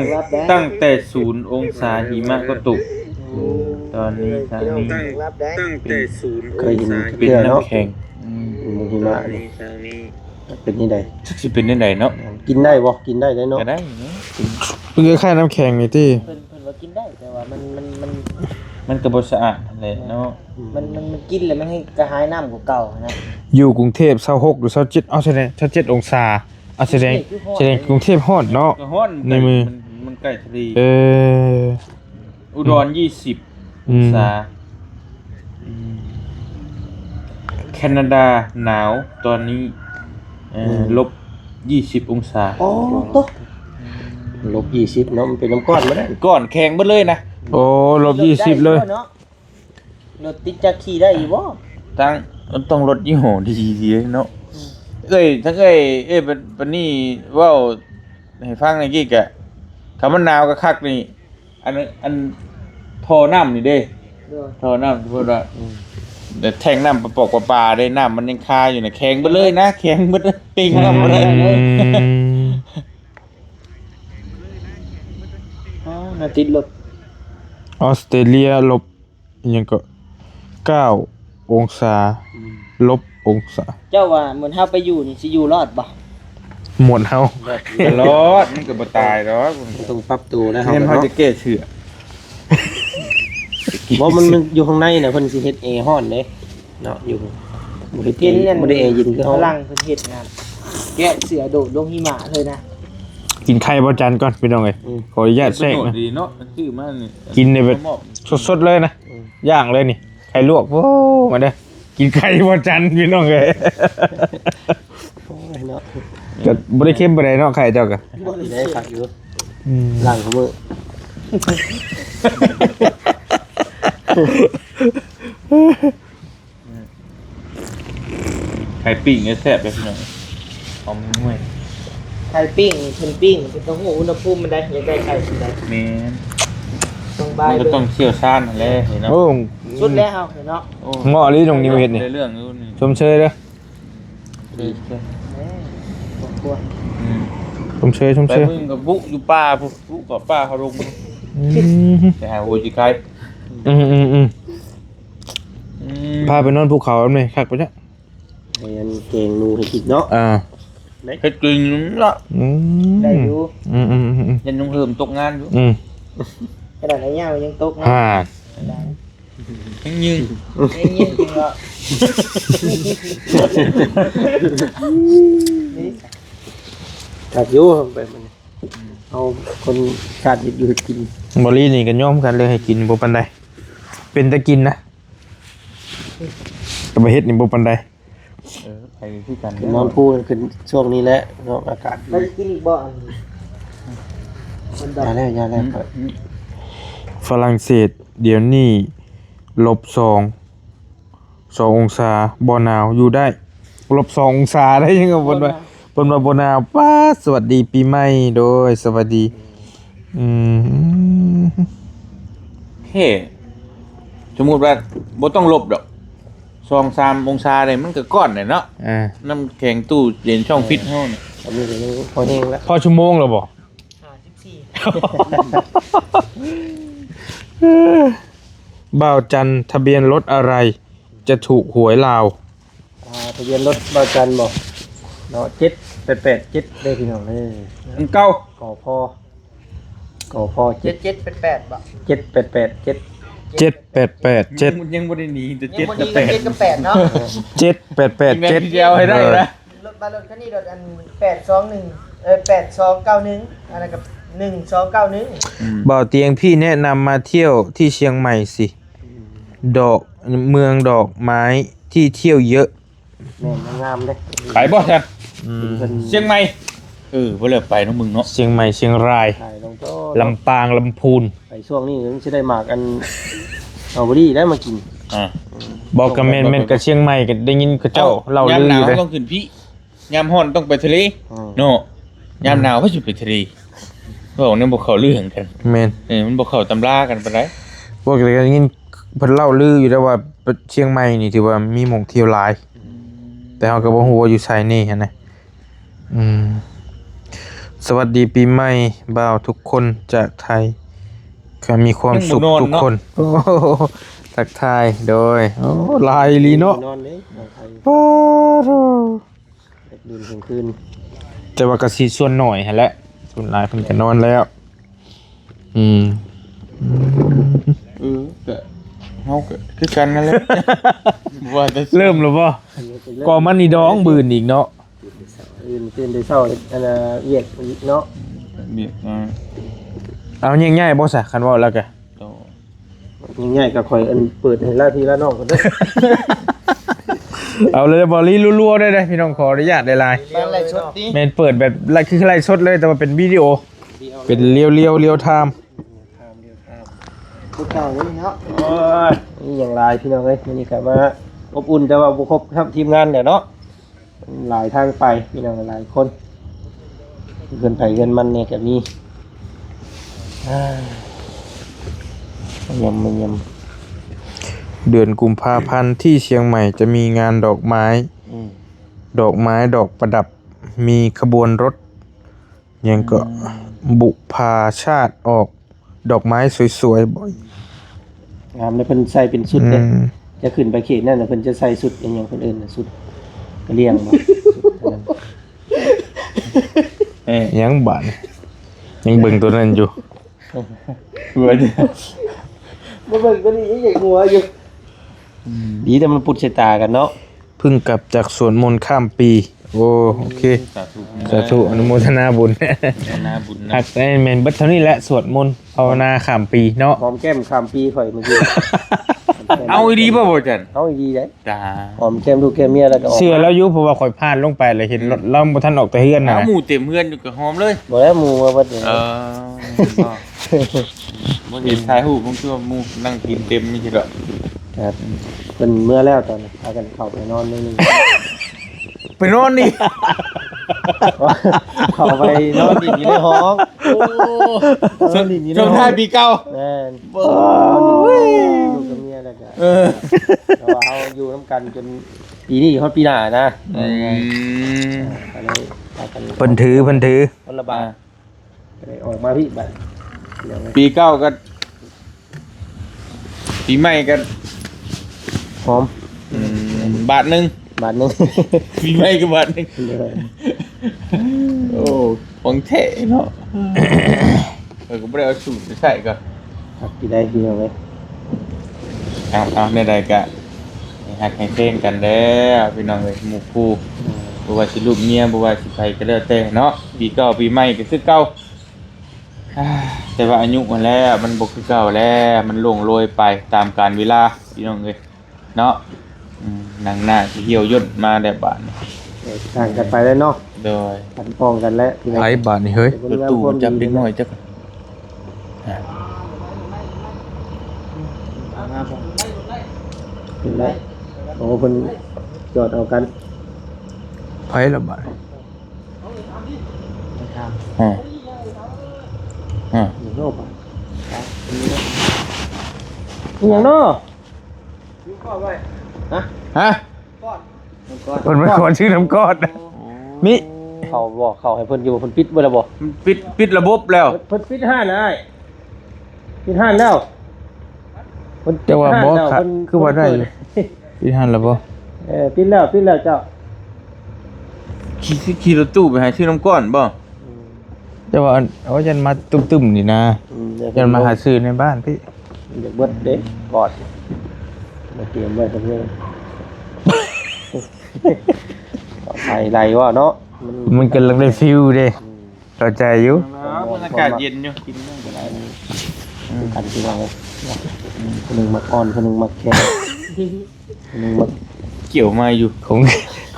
ຕັ້ງແຕ່ສູນອົງສາຫິມະກໍຕົກ. ໂອ້ ຕອນນີ້ທາງນີ້ ຕັ້ງແຕ່ສູນອົງສາຫິມະກໍຕົກ. ເປັນນ້ຳແຂງ. ອືມ ຫິມະນີ້ ເປັນຈັ່ງໃດ? ຈັກຊິເປັນຈັ່ງໃດເນາະ. ກິນໄດ້ບໍ່? ກິນໄດ້ເນາະ. ກໍໄດ້ເນາະ. ເປັນຄ້າຍໆນ້ຳແຂງນີ້ຕິ? ເພິ່ນ ເພິ່ນວ່າກິນໄດ້ ແຕ່ວ່າມັນ ມັນ ມັນ ມັນກໍບໍ່ສະອາດຫັ້ນແຫຼະເນາະ. ອືມ ມັນ ມັນ ມັນກິນແລ້ວມັນໃຫ້ກະຫາຍນ້ຳກວ່າເກົ່າຫັ້ນນະ. ຢູ່ກຸງເທບຊາວຫົກ ຫຼື ຊາວເຈັດ ເອົາ ສະແດງ ຊາວເຈັດອົງສາ. ເອົາ ສະແດງ ສະແດງກຸງເທບຮ້ອນເນາະ. ກໍຮ້ອນ ໃນມື້ ມັນ ມັນໃກ້ທະເລ. ເອີ ອຸດອນ ອືມ ຍີ່ສິບ ອືມ ອົງສາ. ອືມ ແຄນາດາໜາວຕອນນີ້ ເອີ ອືມ ລົບຍີ່ສິບອົງສາ. ໂອ້ໂຕ ລົບຍີ່ສິບເນາະ. ມັນເປັນນ້ຳກ້ອນມາໄດ້ ກ້ອນແຂງເບິດເລີຍນະ. ໂອ້ ລົບຍີ່ສິບເລີຍເນາະ. ລົດຕິດຈັກຂີ່ໄດ້ຢູ່ບໍ່? ຕັ້ງ ມັນຕ້ອງລົດຍີ່ຫໍ້ດີໆເນາະ. ອືມ ເອີຍ ທັງເອີຍ ເອີຍ ປານນີ້ເວົ້າໃຫ້ຟັງແນ່ກີ້ກະ ຄັນມັນໜາວຄັກໆນີ້ ອັນ ອັນທໍ່ນ້ຳນີ້ເດ້. ໂດຍ ທໍ່ນ້ຳ ສົມມຸດວ່າ ອືມ ແຕ່ແທງນ້ຳປະປອກປະປາເດ້ ນ້ຳມັນຍັງຄາຢູ່ນະ ແຂງເບິດເລີຍນະ ແຂງເບິດ ເປັງນ້ຳບໍ່ໄດ້ເລີຍ. ອືມ ອ້າວ ໜ້າຕິດລົດ. ອອສເຕຣເລຍລົບ ອີ່ຫຍັງເກາະ ເກົ້າອົງສາ. ອືມ ລົບອົງສາ. ເຈົ້າວ່າໝູ່ເຮົາໄປຢູ່ນີ້ຊິຢູ່ລອດບໍ່? ໝູ່ເຮົາ ລອດ ມັນກໍບໍ່ຕາຍດອກ. ມັນຕ້ອງປັບໂຕແລ້ວ ເຮົາ ເຮົາຈະແກ້ເສື້ອ. ບໍ່ ມັນ ມັນຢູ່ຂ້າງໃນນະ ເພິ່ນຊິເຮັດແອຮ້ອນເດ້ເນາະ. ຢູ່ ບໍ່ເຮັດແອ ບໍ່ໄດ້ແອເຢັນຄືເຮົາ. ຝຣັ່ງເພິ່ນເຮັດນະ ແກະເສື້ອໂດດລົງຫິມະເລີຍນະ. ກິນໄຂ່ບ່າວຈັນກ່ອນພີ່ນ້ອງເອີຍ. ອືມ ຂໍອະນຸຍາດແຊກນະ. ດີເນາະ ຊື້ມານີ້ ກິນໃນແບບສົດໆເລີຍນະ. ອືມ ຢ່າງເລີຍນີ້ ໄຂ່ລວກ. ໂອ້ ມາເດີ ກິນໄຂ່ບ່າວຈັນພີ່ນ້ອງເອີຍ. ໂອ້ຍເນາະ ກໍບໍ່ໄດ້ເຄັມປານໃດເນາະ ໄຂ່ເຈົ້າກໍ ບໍ່ໄດ້ຄັກຢູ່. ອືມ ລ້າງຄູ່ມື້. ໄຂ່ປີ້ງແຊບເດ້ພີ່ນ້ອງ ຫອມຫວຍ. ໄຂ່ປີ້ງນີ້ ເພິ່ນປີ້ງເພິ່ນຕ້ອງຮູ້ອຸນຫະພູມມັນໄດ໋ ຢາກໄດ້ໄຂ່ສ່ຳໃດ. ແມ່ນ ຕ້ອງບາຍ ມັນກໍຕ້ອງຊ່ຽວຊານຫັ້ນແຫຼະເນາະ. ໂອ້ ສຸດແລ້ວເນາະ. ໂອ້ ເໝາະອີ່ຫຼີນ້ອງນິວເຮັດນີ້ ໄດ້ເລື່ອງຢູ່ນີ້. ຊົມເຊີຍເດີ. ດີເດີ ແມ່ນ ຄອບຄົວ. ອືມ ຊົມເຊີຍ ຊົມເຊີຍ. ໄປມື້ກໍບຸຢູ່ປ່າພຸ້ນ ບຸເຂົ້າປ່າເຂົ້າດົງ. ອືມ ໄປຫາຫົວຈີໄຄ. ອືມໆໆ ອືມ ພາໄປນອນພູເຂົາແບບນີ້ຄັກປະຈະ. ແມ່ນ ແກງໜູໃຫ້ກິນເນາະ. ອ່າ ເຮັດກິນລະ. ອືມ ໄດ້ຢູ່. ອືມໆໆໆ ຍັງນຸ່ງເຫີມຕົກງານຢູ່. ອືມ ຂະໜາດໄອ້ຍາວຍັງຕົກງານ. ຫາ ຍັງຍິງ ຍັງຍິງເນາະ. ຄັກຢູ່ ແບບນີ້ ເຮົາຄົນຊາດເຮັດຢູ່ເຮັດກິນ. ບໍ່ລີນີ້ກໍຍອມກັນເລື່ອງໃຫ້ກິນບໍ່ປານໃດ ເປັນແຕ່ກິນນະ ແຕ່ວ່າເຮັດນີ້ບໍ່ປານໃດ. ເອີ ໄປຄືກັນ ນອນພູຂຶ້ນຊ່ວງນີ້ແຫຼະເນາະ ອາກາດ. ໄດ້ກິນອີກບໍ່? ອັນ ຢ່າແລ້ວ ຢ່າແລ້ວ. ຝຣັ່ງເສດດຽວນີ້ລົບສອງ ສອງອົງສາ ບໍ່ໜາວ ຢູ່ໄດ້. ລົບສອງອົງສາໄດ້ຍັງ ເພິ່ນວ່າ ບໍ່ໜາວ ເພິ່ນວ່າບໍ່ໜາວ. ປ້າດ ສະຫວັດດີປີໃໝ່ ໂດຍ ສະຫວັດດີ. ອືມ ເອີ ສົມມຸດວ່າບໍ່ຕ້ອງລົບດອກ ສອງສາມອົງສາໄດ້ ມັນກໍກ້ອນແຫຼະເນາະ. ອ່າ ນ້ຳແຂງຕູ້ເຢັນຊ່ອງຟຣີດເຮົານີ້ ອັນນີ້ກໍຍັງພໍແຮງລະ. ພໍຊົ່ວໂມງແລ້ວບໍ່? ຫ້າສິບສີ່. ບ່າວຈັນ ທະບຽນລົດອະໄລ ຈະຖືກຫວຍລາວ? ອ່າ ທະບຽນລົດບ່າວຈັນບໍ່ເນາະ ເຈັດແປດແປດເຈັດເດີພີ່ນ້ອງເດີ. ອັນເກົ່າ ກພ ກພ ເຈັດ ເຈັດເຈັດແປດແປດບໍ່? ເຈັດແປດແປດເຈັດ ເຈັດແປດແປດເຈັດ. ຍັງ ຍັງບໍ່ໄດ້ໜີ ແຕ່ ຍັງບໍ່ໜີ ເຈັດກັບແປດ ເຈັດກັບແປດເນາະ. ເຈັດແປດແປດເຈັດ ດຽວໃຫ້ໄດ້ນະ. ລົດ ບ້ານລົດຄັນນີ້ລົດ ອັນ ແປດສອງໜຶ່ງ ເອີ ແປດສອງເກົ້າໜຶ່ງ ອັນນັ້ນກໍ ໜຶ່ງສອງເກົ້າໜຶ່ງ. ອືມ ບ່າວຕຽງ ພີ່ແນະນຳມາທ່ຽວທີ່ຊຽງໃໝ່ຊິ ອືມ ດອກ ເມືອງດອກໄມ້ທີ່ທ່ຽວເຍອະ. ແມ່ນ ງາມເດ້. ໄປບໍ່ຊັ້ນ? ອືມ ຊຽງໃໝ່ ເອີ ບໍ່ແລ້ວໄປເນາະ ມຶງເນາະ ຊຽງໃໝ່ ຊຽງລາຍ ຖ່າຍລົງໂຕ ລຳປາງ ລຳພູນ ໄປຊ່ວງນີ້ມັນຊິໄດ້ໝາກອັນສະຕໍເບີຣີໄດ້ມາກິນ. ອ່າ ອືມ ບໍ່ ກໍແມ່ນ ແມ່ນ ກໍຊຽງໃໝ່ກໍໄດ້ຍິນເຂົາເຈົ້າເລົ່າລືຢູ່ເດ້. ຍາມໜາວຕ້ອງຂຶ້ນພີ້ ຍາມຮ້ອນຕ້ອງໄປທະເລ ອືມ ເນາະ. ອືມ ຍາມໜາວກໍຊິໄປທະເລ ເວົ້າແນວບໍ່ເຂົ້າເລື່ອງກັນ. ແມ່ນ ເອີ ມັນບໍ່ເຂົ້າຕຳລາກັນປານໃດ. ພວກກໍໄດ້ຍິນເພິ່ນເລົ່າລືຢູ່ແລ້ວວ່າ ຊຽງໃໝ່ນີ້ຖືວ່າມີໝ່ອງທ່ຽວຫຼາຍ ອືມ ແຕ່ເຮົາກໍບໍ່ຮູ້ວ່າຢູ່ໃສແນ່ຫັ້ນນະ. ອືມ ສະຫວັດດີປີໃໝ່ບ່າວທຸກຄົນຈາກໄທ ກໍມີຄວາມສຸກທຸກຄົນ. ໂອ້ ທັກທາຍໂດຍ ໂອ້ ຫຼາຍອີ່ຫຼີເນາະ. ໂອ້ໂຫ ດື່ມກາງຄືນ ແຕ່ວ່າກໍຊິສ່ວນໜ້ອຍຫັ້ນແຫຼະ ສ່ວນຫຼາຍເພິ່ນກໍນອນແລ້ວ. ອືມ ອືມ ກໍເຮົາກໍຄືກັນນັ້ນແຫຼະ ວ່າແຕ່ ເລີ່ມແລ້ວບໍ່? ກໍມັນນີ້ດອງບືນອີກເນາະ. ຕື່ນແຕ່ເຊົ້າ ຕື່ນແຕ່ເຊົ້າເຮັດອັນນ່າວຽກເນາະ ວຽກ ອ່າ ເອົາແຍກຍ້າຍບໍ່ຊະ ຄັນເວົ້າແລ້ວກະ ໂອ້ ແຍກຍ້າຍກໍຂ້ອຍອັນເປີດໃຫ້ລາພີ່ລານ້ອງເພິ່ນເດີ. ເອົາເລີຍ ບໍ່ລີ ລັວໆ ເດີ ພີ່ນ້ອງ ຂໍອະນຸຍາດຫຼາຍໆ. ແມ່ນໄລຟ໌ສົດຕິ ແມ່ນເປີດແບບ ຄືໄລຟ໌ສົດເລີຍ ແຕ່ວ່າເປັນວິດີໂອ ເປັນລຽວໆ ລຽວທາມ. ຄືເກົ່າເລີຍເນາະ. ໂອ້ຍ ມີຫຍັງຫຼາຍພີ່ນ້ອງເອີຍ ມື້ນີ້ກໍມາອົບອຸ່ນ ແຕ່ວ່າບໍ່ຄົບທັງທີມງານແຫຼະເນາະ ຫຼາຍທາງໄປພີ່ນ້ອງ ຫຼາຍຄົນ ເຮືອນໃຜເຮືອນມັນແດ່ກໍມີ. ອ່າ ມາຢຳ ມາຢຳ. ເດືອນກຸມພາພັນທີ່ຊຽງໃໝ່ຈະມີງານດອກໄມ້ ອືມ ດອກໄມ້ ດອກປະດັບ ມີຂະບວນລົດ ຫຍັງເກາະ ອືມ ບຸພາຊາດອອກ ດອກໄມ້ສວຍໆ ບໍ່ ງາມເດ້ ເພິ່ນໃສ່ເປັນຊຸດເດ້. ອືມ ຈະຂຶ້ນໄປເຂດນັ້ນນະ ເພິ່ນຈະໃສ່ຊຸດອີຫຍັງ ເພິ່ນເອີ້ນຊຸດກະລ່ຽງບໍ່ ຊຸດອັນນັ້ນ. ເອີ ຍັງບາດນີ້ ຍັງເບິ່ງຕົວນັ້ນຢູ່ ຫົວ ບໍ່ເບິ່ງຕົວນີ້ຍັງຢາກຫົວຢູ່. ອືມ ດີແຕ່ມັນປຸດໃສ່ຕາກັນເນາະ. ເພິ່ງກັບຈາກສວດມົນຂ້າມປີ. ໂອ້ ໂອເຄ ສາທຸ ສາທຸ ອະນຸໂມທະນາບຸນ ອະນຸໂມທະນາບຸນນະ. ຮັກ ແມ່ນເບິດເທົ່ານີ້ແຫຼະ ສວດມົນພາວະນາຂ້າມປີເນາະ. ຫອມແກ້ມຂ້າມປີຂ້ອຍມື້ກີ້. ເອົາອີ່ຫຼີບໍ່ ບໍ່ຈັນ? ເອົາອີ່ຫຼີໄດ໋. ຈ້າ ຫອມແກ້ມລູກແກ້ມເມຍແລ້ວກໍອອກ. ເຊື່ອລາວຢູ່ ເພາະວ່າຂ້ອຍຜ່ານລົງໄປແລ້ວເຫັນ ອືມ ລົດລາວບໍ່ທັນອອກແຕ່ເຮືອນນະ. ເອົາ ໝູ່ເຕັມເຮືອນຢູ່ກໍຫອມເລີຍ. ບໍ່ແລ້ວ ໝູ່ມາເບິດ. ເອີ ບໍ່ເຫັນຖ່າຍຮູບ ບາງເທື່ອໝູ່ນັ່ງກິນເຕັມຢູ່ດອກ. ເພິ່ນເມືອແລ້ວຕອນນີ້ ພາກັນເຂົ້າໄປນອນໜ້ອຍໜຶ່ງ ໄປນອນນີ້ ເຂົ້າໄປນອນຫຼິ້ນຢູ່ໃນຫ້ອງ. ໂອ້ ນອນຫຼິ້ນຢູ່ໃນຫ້ອງ ຊ່ວງທ້າຍປີເກົ່າ. ແມ່ນ ໂອ້ຍ ຢູ່ກັບເມຍແລ້ວກໍ ເອີ ແຕ່ວ່າເຮົາຢູ່ນຳກັນຈົນປີນີ້ຮອດປີໜ້ານະ. ອືມ ກໍເລີຍພາກັນ ເພິ່ນຖື ເພິ່ນຖື ຄົນລະບາດ. ກໍໄດ້ອອກມາພີ້ບາດ ປີເກົ່າກໍ ປີໃໝ່ກໍຫອມ. ອືມ ບາດໜຶ່ງ ບາດໜຶ່ງ ປີໃໝ່ກໍບາດໜຶ່ງ. ໂດຍ ໂອ້ ຂອງແທ້ເນາະ. ເອີ ກໍບໍ່ໄດ້ເອົາສູດໄປໃຊ້ກໍ ຮັກຢູ່ໄດ້ພີ່ນ້ອງເອີຍ. ເອົາ ເອົາ ແນວໃດກະໃຫ້ຮັກໃຫ້ແພງກັນແລ້ວພີ່ນ້ອງເອີຍ ໝູ່ຄູ່ ອືມ ບໍ່ວ່າຊິລູກເມຍ ບໍ່ວ່າຊິໃຜກໍແລ້ວແຕ່ເນາະ. ປີເກົ່າປີໃໝ່ກໍຄືເກົ່າ ແຕ່ວ່າອາຍຸຫັ້ນແຫຼະ ມັນບໍ່ຄືເກົ່າແລ້ວ ມັນລ່ວງໂລຍໄປຕາມການເວລາພີ່ນ້ອງເອີຍເນາະ. ອືມ ໜັງໜ້າຊິຫ່ຽວຍ່ນມາແລ້ວບາດນີ້ ເອີ ຕ່າງກັນໄປແລ້ວເນາະ. ໂດຍ ກັນປ້ອງກັນແຫຼະພີ່ນ້ອງ. ໃຜບາດນີ້ເຮີ້ຍ ລົດຕູ້ຈັບເດັກນ້ອຍຈັກ ເຫັນໄດ້. ໂອ້ ເພິ່ນຈອດເອົາກັນ ໃຜລະບາດ. ຮະ ຮະ ອີຫຍັງເນາະ? ຮະ? ເພິ່ນມາຂໍຊື້ນ້ຳກ້ອນ. ມີ ເຂົາບອກເຂົາໃຫ້ເພິ່ນຢູ່ ເພິ່ນປິດເບິດແລ້ວບໍ່? ມັນປິດ ປິດລະບົບແລ້ວ. ເພິ່ນ ເພິ່ນປິດຮ້ານແລ້ວອ້າຍ. ປິດຮ້ານແລ້ວ. ເພິ່ນ ແຕ່ວ່າບໍ່ ເພິ່ນ ຄືວ່າໄດ້ຢູ່. ປິດຮ້ານແລ້ວບໍ່? ເອີ ປິດແລ້ວ ປິດແລ້ວເຈົ້າ. ຂີ່ ຂີ່ ຂີ່ລົດຕູ້ໄປຫາຊື້ນ້ຳກ້ອນບໍ່? ອືມ ແຕ່ວ່າ ໂອ້ຍ ຢ້ານມາຕຶ້ມໆນີ້ນະ. ອືມ ຢ້ານມາຫາຊື້ໃນບ້ານພີ້. ຢາກເບິດເດ້ ກອດ ມາຕຽມໄວ້ກັບເຮືອນ. ໄປໄດ້ບໍ່ເນາະ? ມັນ ມັນກຳລັງໄດ້ຟີລເດ້. ອືມ ເຂົ້າໃຈຢູ່. ອາ ອາກາດເຢັນຢູ່ ກິນນ້ຳກໍໄດ້. ອືມ ກັນພີ່ນ້ອງເອີຍ. ອືມ ຜູ້ໜຶ່ງມັກອ່ອນ ຜູ້ໜຶ່ງມັກແຂງ ຜູ້ໜຶ່ງມັກ ກ່ຽວມາຢູ່ ຂອງ ຂ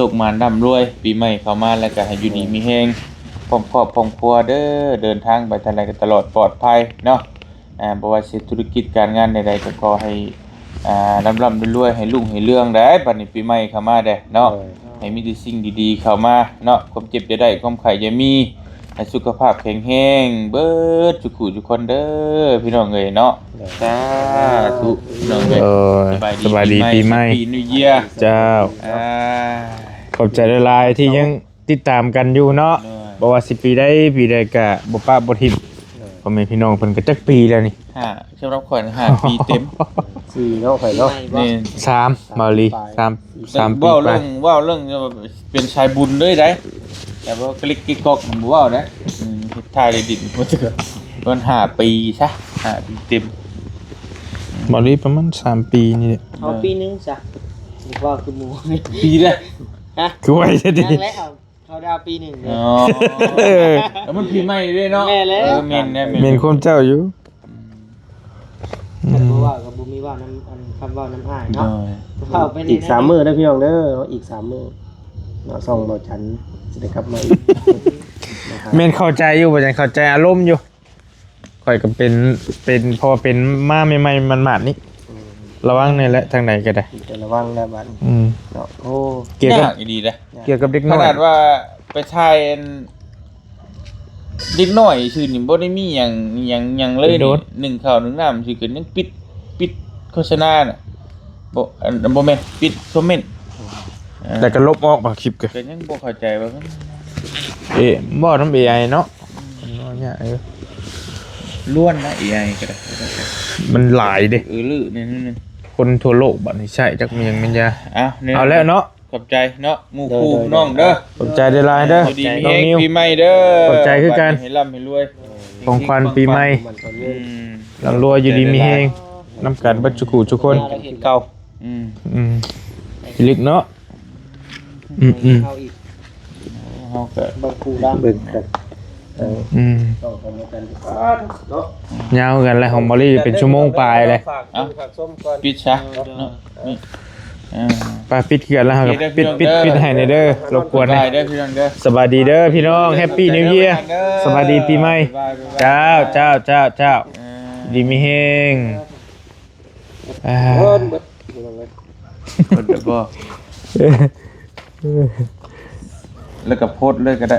ໂຊກໝານຮ່ຳລວຍ ປີໃໝ່ເຂົ້າມາແລ້ວກໍໃຫ້ຢູ່ດີມີແຮງ ພ້ອມຄອບພ້ອມຄົວເດີ ເດີນທາງໄປທາງໃດກໍຕະຫຼອດປອດໄພເນາະ. ອ່າ ບໍ່ວ່າຊິເຮັດທຸລະກິດການງານໃດໆ ກໍຂໍໃຫ້ ອ່າ ລ່ຳໆລວຍໆ ໃຫ້ຮຸ່ງໃຫ້ເຮືອງໄດ໋ ບັດນີ້ປີໃໝ່ເຂົ້າມາເດ້ເນາະ. ໂດຍ ໃຫ້ມີແຕ່ສິ່ງດີໆເຂົ້າມາເນາະ ຄວາມເຈັບຢ່າໄດ້ ຄວາມໄຂ້ຢ່າມີ ໃຫ້ສຸຂະພາບແຂງແຮງເບິດທຸກຜູ້ທຸກຄົນເດີ ພີ່ນ້ອງເອີຍເນາະ. ໂດຍ ສາທຸ ພີ່ນ້ອງເອີຍ. ໂດຍ ສະບາຍດີ ສະບາຍດີປີໃໝ່ Happy New Year ເຈົ້າ. ອ່າ ຂອບໃຈຫຼາຍໆທີ່ຍັງຕິດຕາມກັນຢູ່ເນາະ. ໂດຍ ບໍ່ວ່າຊິປີໃດປີໃດກະບໍ່ປະບໍ່ຖິ້ມ. ໂດຍ ພໍ່ແມ່ພີ່ນ້ອງເພິ່ນກໍຈັກປີແລ້ວນີ້? ຫ້າ ສຳລັບຂ້ອຍຫ້າປີເຕັມ. ສີ່ເນາະ ຂ້ອຍເນາະ. ແມ່ນ ສາມ ເບົາຫຼີ ສາມ ສາມປີປາຍ. ເວົ້າເລື່ອງ ເວົ້າເລື່ອງເປັນສາຍບຸນເລີຍໄດ໋ ແຕ່ວ່າກະລິກກິກກອກບໍ່ເວົ້າໄດ໋. ອືມ ເຮັດທ່າໄດ້ດິນ ມັນຫ້າປີຊະ ຫ້າປີເຕັມ. ເບົາຫຼີປະມານສາມປີນີ້ແຫຼະ. ເອົາປີໜຶ່ງຊະ ບໍ່ເວົ້າຄືໝູ່. ປີໃດ? ຮະ? ຄືໄວແທ້ຕິ? ຍັງແລ້ວ ເຮົາດາວປີໜຶ່ງເດ້. ອໍ ແລ້ວມັນປີໃໝ່ເດ້ເນາະ. ແມ່ນແລ້ວ ເອີ ແມ່ນແລ້ວ ແມ່ນ ແມ່ນຄວາມເຈົ້າຢູ່. ອືມ ຄັນບໍ່ເວົ້າກໍບໍ່ມີເວົ້ານຳ ອັນ ຄຳເວົ້ານຳອ້າຍເນາະ. ໂດຍ ເວົ້າໄປເລີຍ ອີກສາມມື້ເດີພີ່ນ້ອງເດີ ອີກສາມມື້ເນາະ ຊ່ອງເບົາຈັນຊິໄດ້ກັບມາອີກ. ແມ່ນເຂົ້າໃຈຢູ່ ບໍ່ຈັນເຂົ້າໃຈອາລົມຢູ່. ຂ້ອຍກໍເປັນ ເປັນ ເພາະວ່າເປັນມາໃໝ່ໆ ໝາດໆນີ້ ອືມ ລະວັງແດ່ແຫຼະ ທາງໃດກໍໄດ້ ຈະລະວັງແລ້ວບັດນີ້. ອືມ ເນາະ. ໂອ້ ກ່ຽວກັບ ຍາກອີ່ຫຼີເດ້ ກ່ຽວກັບເດັກນ້ອຍ ຂະໜາດວ່າໄປຖ່າຍອັນ ເດັກນ້ອຍຊື່ນີ້ບໍ່ໄດ້ມີຫຍັງ ຫຍັງ ຫຍັງເລີຍ. ໂດດ ໜຶ້ງເຂົ້າໜຶ້ງນ້ຳຊື່ກໍຍັງປິດ ປິດໂຄສະນານະ ບໍ່ ອັນ ບໍ່ແມ່ນ ປິດຄອມເມັນ. ເອີ ແລ້ວກໍລົບອອກບາງຄລິບກໍ ກໍຍັງບໍ່ເຂົ້າໃຈວ່າມັນ ເອ ເວົ້ານຳເອໄອເນາະ. ອືມ ເວົ້າຍາກ ເອີ ລ້ວນນະ ເອໄອກໍໄດ້ ມັນຫຼາຍເດ້ ເອີ ລືນີ້ ຄົນທົ່ວໂລກບັດນີ້ໃຊ້ຈັກແມ່ນຫຍັງແມ່ນຢາ. ເອົາ ເອົາແລ້ວເນາະ ຂອບໃຈເນາະ ໝູ່ຄູ່ນ້ອງເດີ ຂອບໃຈຫຼາຍໆເດີ ຢູ່ດີມີແຮງ ນ້ອງນິວ ປີໃໝ່ເດີ ຂອບໃຈຄືກັນ ໃຫ້ລ່ຳໃຫ້ລວຍ ຂອງຂວັນປີໃໝ່ ອືມ ລ່ຳລວຍ ຢູ່ດີມີແຮງນຳກັນເບິດສູ່ຄູ່ສູ່ຄົນ ຄືເກົ່າ. ອືມ ອືມ ອີ່ຫຼີເນາະ. ອືມໆ ເຮົາອີກ ເຮົາກໍເບິ່ງຄູ່ລຳ ເບິ່ງກັນ ເອີ ອືມ ຕ້ອງກັນເນາະ ຍາວຄືກັນແຫຼະ ຂອງເບົາຫຼີເປັນຊົ່ວໂມງປາຍເລີຍ. ເອົ້າ ປິດຊະເນາະ ເອີ ໄປປິດຄືກັນແລ້ວ ເຮົາກໍປິດ ປິດ ປິດໃຫ້ແດ່ເດີ ລົບກວນແດ່. ສະບາຍດີເດີພີ່ນ້ອງເດີ ສະບາຍດີເດີພີ່ນ້ອງ Happy New Year ສະບາຍດີປີໃໝ່. ເຈົ້າ ເຈົ້າ ເຈົ້າ ເຈົ້າ ເອີ ດີມີແຮງ. ອ່າ ເພິ່ນເບິດ ເພິ່ນເບິດບໍ່ ແລ້ວກໍໂພສເລີຍກໍໄດ້.